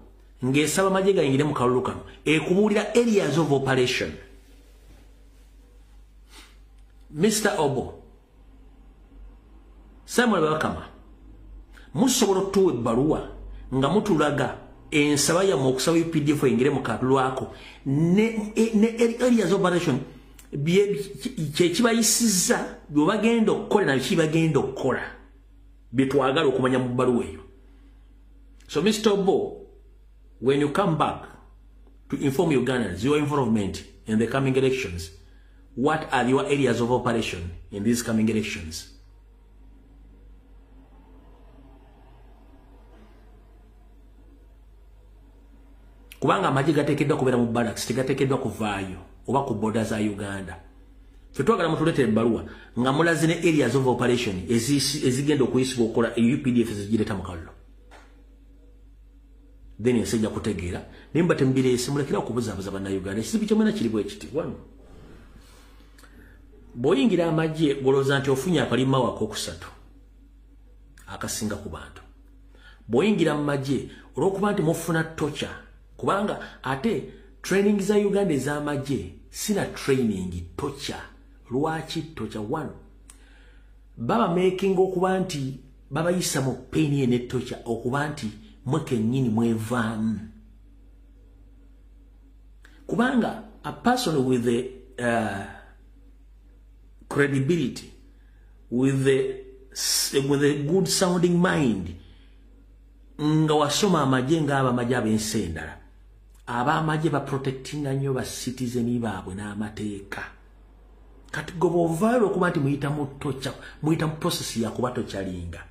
ng'esaba magye gayingire mu kalulu kano, ekubuulira areas of operation. Mr. Obo, Samuel Bakama, musobola otuwa ebbaluwa nga mutulaga ensaba yammwe okusaba UPDF eyingire mu kalulu ako ne areas of operation kye kibayisizza bye bagenda okukola na biki bagenda okukola bye twagala okumanya mu bbaluwa eyo. So Mr. Obo, when you come back to inform Ugandans your involvement in the coming elections, What are your areas of operation in these coming elections? Kubanga amagye gateekeddwa kubeera mu barracks, tegateekeddwa kuvaayo oba ku border za Uganda. Ffe twagala mutuleetere ebbaluwa nga mulaze ne areas of operation ezigenda okuyisibwa okukola UPDF zigireeta mu kalulu. Then ensi ejja kutegeera. Naye muba temubireese, mulekera okubuzaabuza Bannayuganda. Ekizibu kyomwena kiri bwe kiti. Wano bw'oyingira amagye golowooza nti ofunye akalima wako okusatu akasinga ku bantu. Bw'oyingira mu magye olw'okuba nti mufuna torture, kubanga ate training za Uganda ez'amagye sina training torture. Lwaki torture? One, baba making okuba nti babayisa mu pain ne torture okuba nti mwe kennyini mwevaamu. Kubanga a person with the credibility, with a good sounding mind, nga wasoma amagye ng'abamagye ab'ensi endala, ab'amagye baprotectinga nnyo ba citizen baabwe n'amateeka. Kati gwe bw'ovaayo olw'okuba nti muyita mu torture, muyita mu process ya kuba tokyalinga,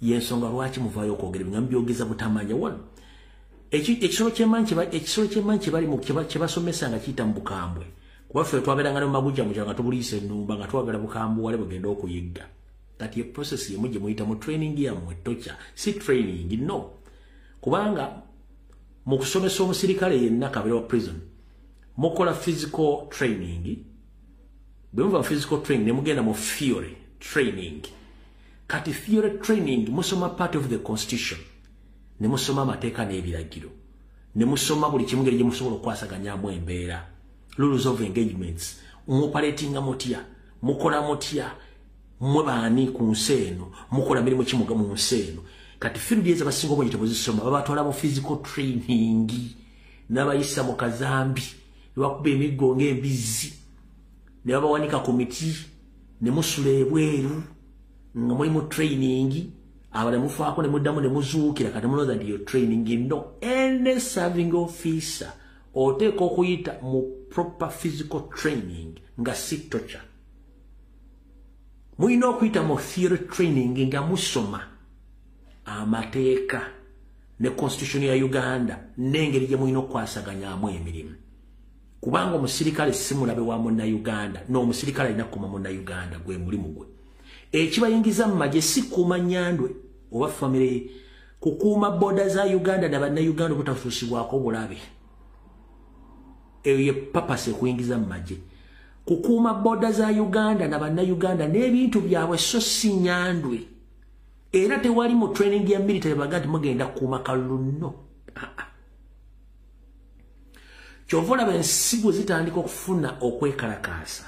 y'ensonga lwaki muvaayo okwogera ebyo nga mubyogeza butamanya. Wano ekisolo ky'emmanyi kye bali mu kye basomesa nga kiyita mu bukambwe. Kuba ffe twabeeranga ne mu magujja mu kyalo nga tubuliisa ennumba nga twagala bukambwe wale bugenda okuyigga. Kati process yemu gye muyita mu training yammwe torture, si training, no. Kubanga mu kusomesa omusirikale yenna kabeera wa prison, mukola physical training. Bwe muva mu physical training ne mugenda mu theory training. Kati theory training musoma part of the constitution, ne musoma amateeka n'ebiragiro, ne musoma buli kimu ngeri gye musobola okwasaganyaamu embeera, rules of engagements, muoperatinga mutya, mukola mutya, mmwe baani ku nsi eno, mukola mirimu ki mu nsi eno. Kati field ezo abasinga obungi tebuzisoma, babatwala mu physical training, n'abayisa mu kazambi, ne bakuba emiggo ng'embizzi, ne babawanika ku miti, ne musula ebweru nga muli mu training, abalala mufaako ne muddamu ne muzuukira. Kati mulowooza nti yo training? No. Any serving officer oteeka okuyita mu proper physical training nga si torture. Mulina okuyita mu theory training nga musoma amateeka ne constitution ya Uganda n'engeri gye mulina okwasaganyaamu emirimu. Kubanga omusirikale si mulabe wa Munnayuganda, n'omusirikale alina kukuuma Munnayuganda, gwe mulimu gwe. Ekibayingiza mu magye si kukuuma Nyandwe oba famire ye, kukuuma border za Uganda na Bannayuganda obutatuusibwako bulabe. Eyo ye purpose ekuyingiza mu magye, kukuuma border za Uganda na Bannayuganda n'ebintu byabwe, so si Nyandwe. Era tewali mu training ya military baga nti mugenda kukuuma kalulu, no. Kyova olaba ensi bwe zitandika okufuna okwekalakaasa,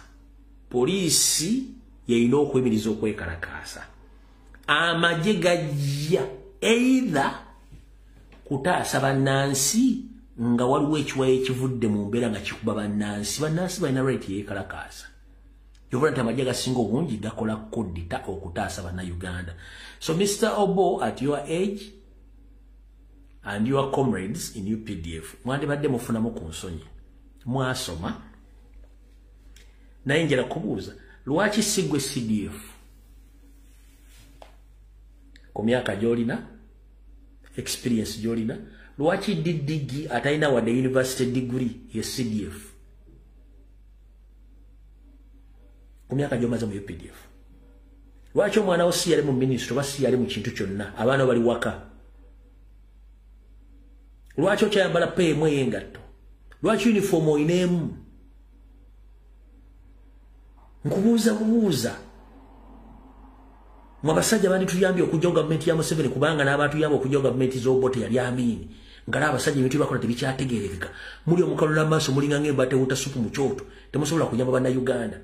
poliisi yeyina okuyimiriza okwekalakaasa. Amagye gajja either kutaasa bannansi nga waliwo ekiwayo ekivudde mu mbeera nga kikuba bannansi. Bannansi balina right yeekalakaasa. Kyova nti amagye agasinga obungi gakola kodita okutaasa Bannayuganda. So Mr. Obo, at your age and your comrades in UPDF, mwandibadde mufunamu ku nsonyi, mwasoma. Naye njala kubuuza, lwaki si gwe CDF ku myaka gy'olina, experience gy'olina? Lwaki DDG atalina wadde university degree ye CDF ku myaka gy'omaze mu UPDF? Lwaki omwana wo si yali mu ministry oba si yali mu kintu kyonna, abaana bali waka? Lwaki okyayambala peemu ey'engatto? Lwaki uniform oyina emu? Nkubuuza bubuuza. Mwe abasajja bandituyambye okujjawo gavumenti ya Museveni, kubanga n'abatuyamba okujjawo gavumenti z'Obote yali Amini. Nga abasajja ebintu bye bakola tebikyategeerekeka. Muli omukalula amaaso, mulinga ng'embwa tewuta supu mu kyoto, temusobola kuyamba Bannayuganda.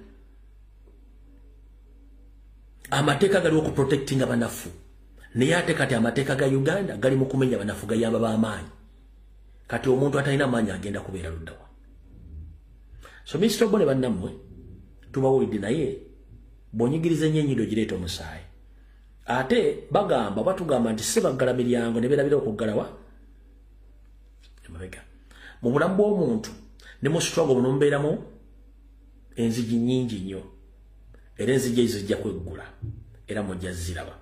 Amateeka galiwo okuprotectinga banafu, naye ate kati amateeka ga Uganda gali mu kumenya banafu, gayamba b'amaanyi. Kati omuntu atalina maanyi agenda kubeera luddawa? So Mr. Obo ne bannammwe tubawulidde, naye bw'onyigiriza ennyo ennyindo gireeta omusaayi. Ate bagamba batugamba nti si baggala miryango ne beerabira okuggalawa emabega. Mu bulamu bw'omuntu ne mu struggle muno mubeeramu Enzigi nnyingi nnyo, era enzigi ezo zijja kweggula, era mujja ziraba.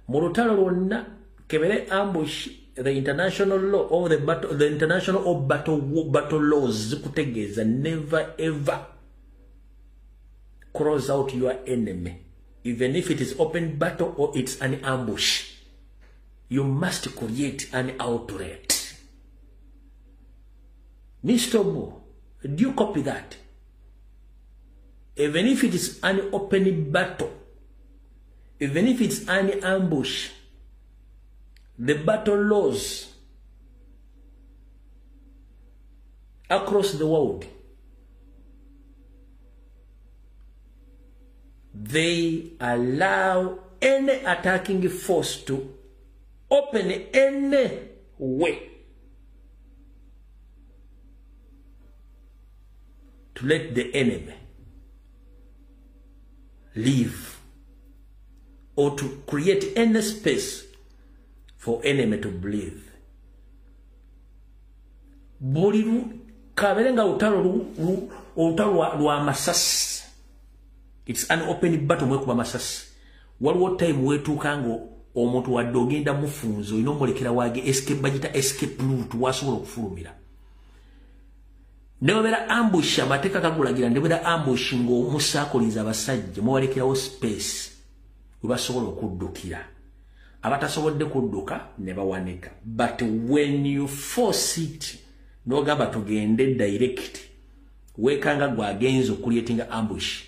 Mu lutalo lwonna kebere ambush, the international law or the battle, the international or battle laws zikutegeeza never ever cross out your enemy, even if it is open battle or it's an ambush. You must create an outlet. Mr. Bo, do you copy that? Even if it is an open battle, even if it's an ambush, the battle laws across the world, they allow any attacking force to open any way to let the enemy leave or to create any space for enemy to breathe. Buli kabere nga olutalo lwa masasi. It's an open battle mwekuba masasi. Waliwo time wetuuka nga omuntu wadde ogenda mufunzo olina omulekera wage escape, bagita escape route, wasobola okufulumira. Nebabeera ambush, amateeka gagulagira nebabeera ambush ng'omusaakolinza abasajja mubalekerawo space we basobola okuddukira. Abatasobodde kudduka ne bawanika. But when you force it, n'ogamba tugende direct, weekanga gwagenza okucreatinga ambush,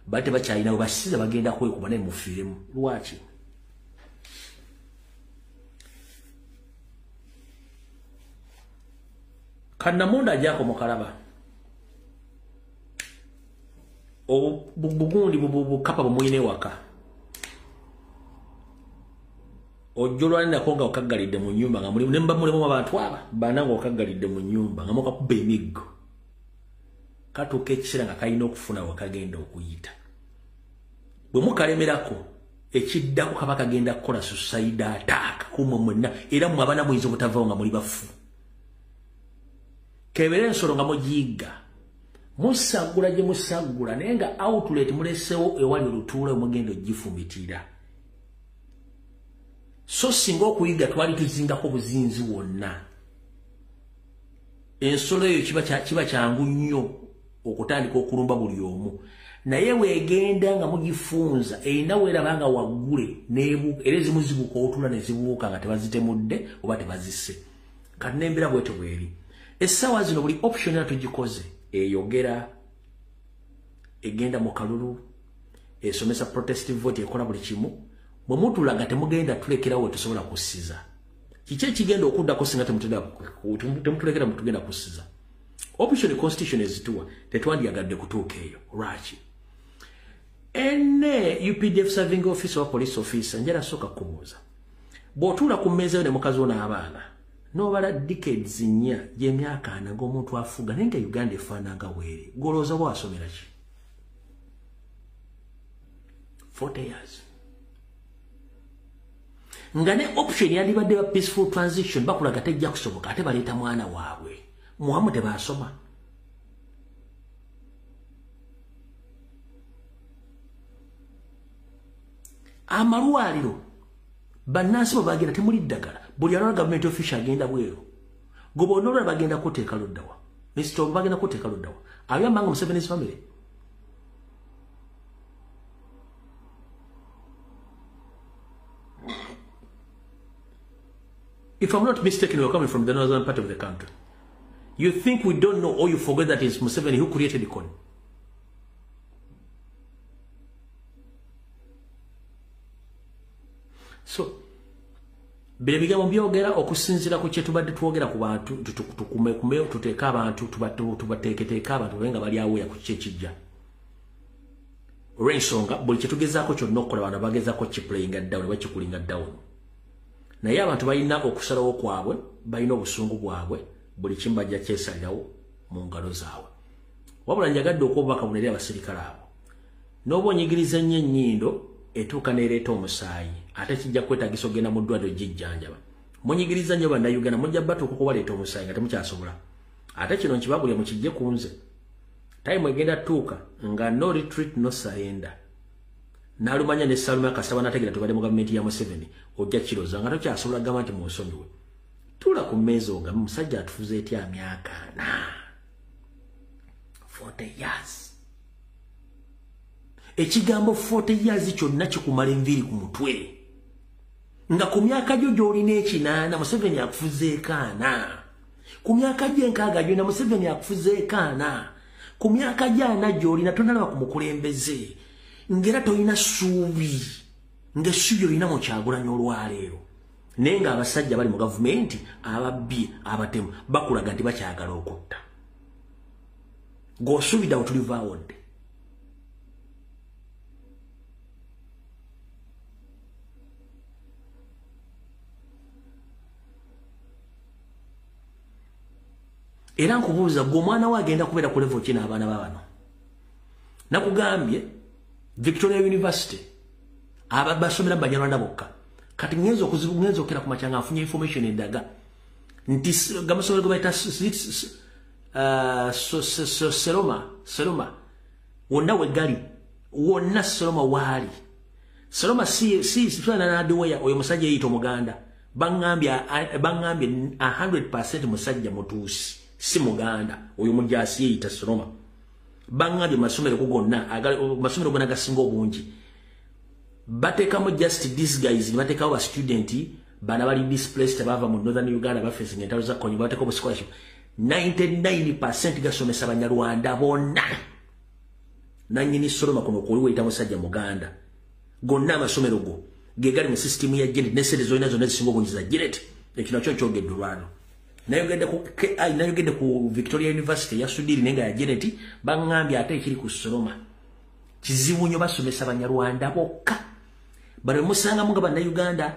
bate bakyalina we basiza bagenda kwekuba naye mufiiremu. Lwaki? Kannamunda ajjako mukalaba obugundi bukapa bumuyina ewaka, ojja olwalinako nga okaggalidde mu nnyumba nga mulimu ne muba mulimu abantu aba bana nga okaggalidde mu nnyumba nga mukakuba emiggo, katuuka ekiseera nga kalina okufuna wakagenda okuyita. Bwe mukalemerako ekiddako kaba kagenda kukola suicide attack kumwe mwenna, era mmwe abaana muyinza obutavaawo nga muli bafu. Kebere ensolo nga mugiyigga, musaggula gye musaggula, naye nga outlet mulesewo ewali olutuula mugenda ogifumitira. So singa okuyiga twali tuzingako buzinzi wonna, ensolo eyo kiba kyangu nnyo okutandika okulumba buli omu. Naye weegenda nga mugifunza, erina weeraba nga waggule n'ebuuka, era ezimu zibuuka otula ne zibuuka nga tebazitemudde oba tebazisse. Kati n'embeera bwetyo bweri. Essaawa zino buli option era tugikoze, eyogera, egenda mu kalulu, esomesa protest vote, ekola buli kimu. Bwe mutulaga temugenda tulekerawo we tusobola kussiza. Kiki ekigenda okuddako singa temutulekera mutugenda kussiza? Option constitution ezituwa tetwandyagadde kutuuka eyo. Lwaki? Ene UPDF serving officer or police officer, njala sooka kubuuza, bw'otuula ku mmeeza yo ne mukazi wo n'abaana n'obala decades 4 gy'emyaka 40 ng'omuntu afuga, naye nga Uganda efaananga bweri, gw'olowooza bw'asomera ki? 40 years. Nga ne option yandibadde ba peaceful transition bakulaga tejja kusoboka, ate baleeta mwana waabwe muwamu tebaasoma. Amalwaliro bannansi bwe bagenda temuli ddagala, buli alwala government official agenda bweru. Gwe bw'onoolwala bagenda kuteeka luddawa. Mr. Obo bagenda kuteeka luddawa. Are you among Museveni's family? If I'm not mistaken, we're coming from the northern part of the country. You think we don't know, or you forget that it's Museveni who created the con. So, bino bigambo byogera okusinziira ku kye tubadde twogera ku bantu, tukume tuteeke abantu, tubateeketeeke abantu babe nga bali aweya ku kiki ekijja. Olw'ensonga buli kye tugezaako kyonna okukola abantu bagezaako kiplayinga down, bakikulinga down. Naye abantu balina okusalawo kwabwe, balina obusungu bwabwe, buli kimu bajja kyesalirawo mu ngalo zaabwe. Wabula njagadde okuwa obubaka buno eri abasirikale abo. N'oba onyigiriza nnyo ennyindo etuuka n'ereeta omusaayi, ate kijja kwetaagisa ogenda mu ddwaliro gijjanjaba. Munyigiriza nnyo Bannayuganda, mujja batuuka okubaleeta omusaayi nga temukyasobola. Ate kino nkibabulira mukijje ku nze. Time egenda tuuka nga no retreat no surrender. Nalumanya ne Saluma kasaba nategera tubadde mu gavumenti ya Museveni ojja kiroza nga tokyasobola gamba nti munsonyiwe. Tuula ku mmeeza ogambe musajja atufuze etya myaka 40 years. Ekigambo 40 years kyonna kikumala enviiri ku mutwe. Nga ku myaka gyo gy'olina 80 Museveni akufuzeeko 40. Ku myaka gyo 60 gy'olina Museveni akufuzeeko 40. Ku myaka gyo 40 gy'olina tonalaba ku mukulembeze. Ngera tolina ssuubi, ng'essuubi olina mu Kyagulanyi olwaleero. Naye ng'abasajja bali mu gavumenti ababbi abatemu bakulaga nti bakyagala okutta. Ng'osuubidde awo tulivaawo dde. Era nkubuuza gwe omwana we agenda kubeera ku level ki n'abaana ba bano. Nakugambye Victoria University abasomera Banyarwanda bokka. Kati ngenzo okera ku makya nga nfunye information endaga nti gamasomero ge bayita Seroma wonna we gali wonna Seroma waali Seroma si nadiweya oyo musajja yeyita Omuganda baŋŋambye 100% musajja Mutuusi si Muganda oyo mujaasi yeyita Seroma. Baŋŋambye masomero gonna masomero gonna gasinga obungi bateekamu just disguise ne bateekawo ba student bana bali displaced bava mu northern Uganda bafacing entalo za Konyi bateekawo scholarship 99% gasomesa Banyarwanda bonna. Nannyini Seroma kuno kuli weyita musajja Muganda gonna amasomero go ge gali mu system ya Janet ne sente zolina zonna zisinga obungi za Janet. Ekyo nakyo nkyogedde olwano. Nayogedde ku Victoria University ya Sudiri nenga ya Janet baŋŋambye ate ekiri ku Seroma kizibu nnyo basomesa Banyarwanda bokka. Bano musangamu nga Bannayuganda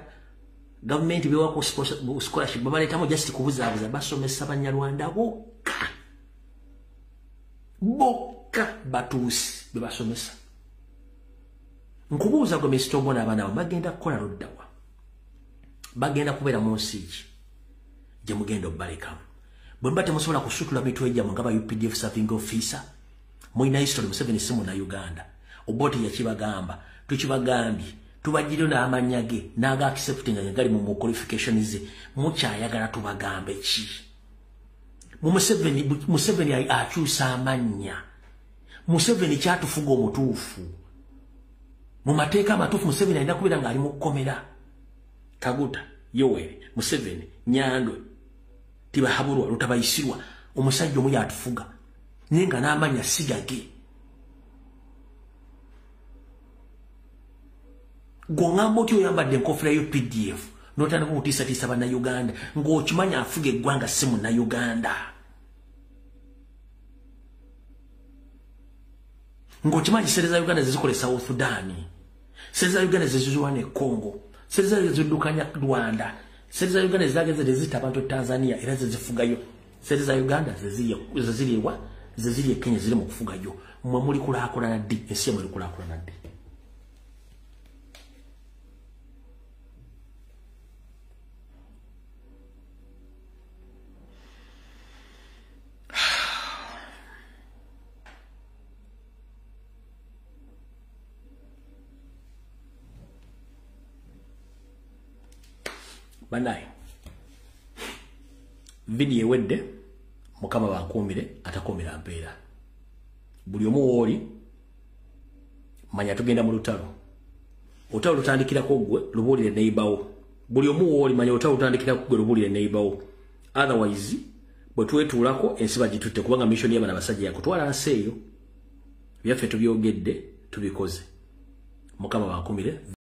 gavumenti bewako scholarship babaleetamu just kubuzaabuza basomesa Banyarwanda bokka bokka Batuusi be basomesa. Nkubuuza gwe Mr. Obona abaana bo bagenda kukola luddawa, bagenda kubeera mu nsi ki gye mugenda obbalekamu? Bwe muba temusobola kusutula mitwe gyammwe nga ba UPDF serving officer, mulina history Museveni si Munnayuganda. Obote yakibagamba, tukibagambye, tubagiriyo n'amannya ge n'aga accepting nga gali mu qualification ze, mukyayagala tubagambe ki? Museveni akyusa amannya. Museveni kyatufuga omutuufu. Mu mateeka amatuufu Museveni alina kubeera ng'ali mu kkomera. Kaguta, Yoweri, Museveni, Nyandwe, Tibahaburwa, Rutabayisirwa, omusajja omu yatufuga. Naye nga n'amannya si gage. Gw'oŋŋamba otya oyambadde enkofiira ya UPDF n'otandika okutiisatiisa Bannayuganda ng'okimanya afuga eggwanga si Munnayuganda. Ng'okimanyi sente za Uganda zezikola e South Sudan, sente za Uganda zezirwana e Congo, sente za Uganda ziddukanya Rwanda, sente za Uganda zageze zezita abantu e Tanzania era zezifugayo, sente za Uganda zeziriwa zeziri e Kenya ziri mu kufugayo. Mmwe muli kulaakulana ddi? Ensi yammwe eri kulaakulana ddi? Banaye vidiyo ewedde, Mukama bankuumire atakuumira mpeera. Buli omu wooli manya tugenda mu lutalo. Olutalo lutandikirako ggwe lubuulire neighbor. Buli omu wooli manya olutalo lutandikirako ggwe lubuulire neighbor. Otherwise bwe twetuulako ensi bagitutte kubanga mission y'abana abasajja yakutwala nsi eyo. Byaffe tubyogedde tubikoze. Mukama bankuumire.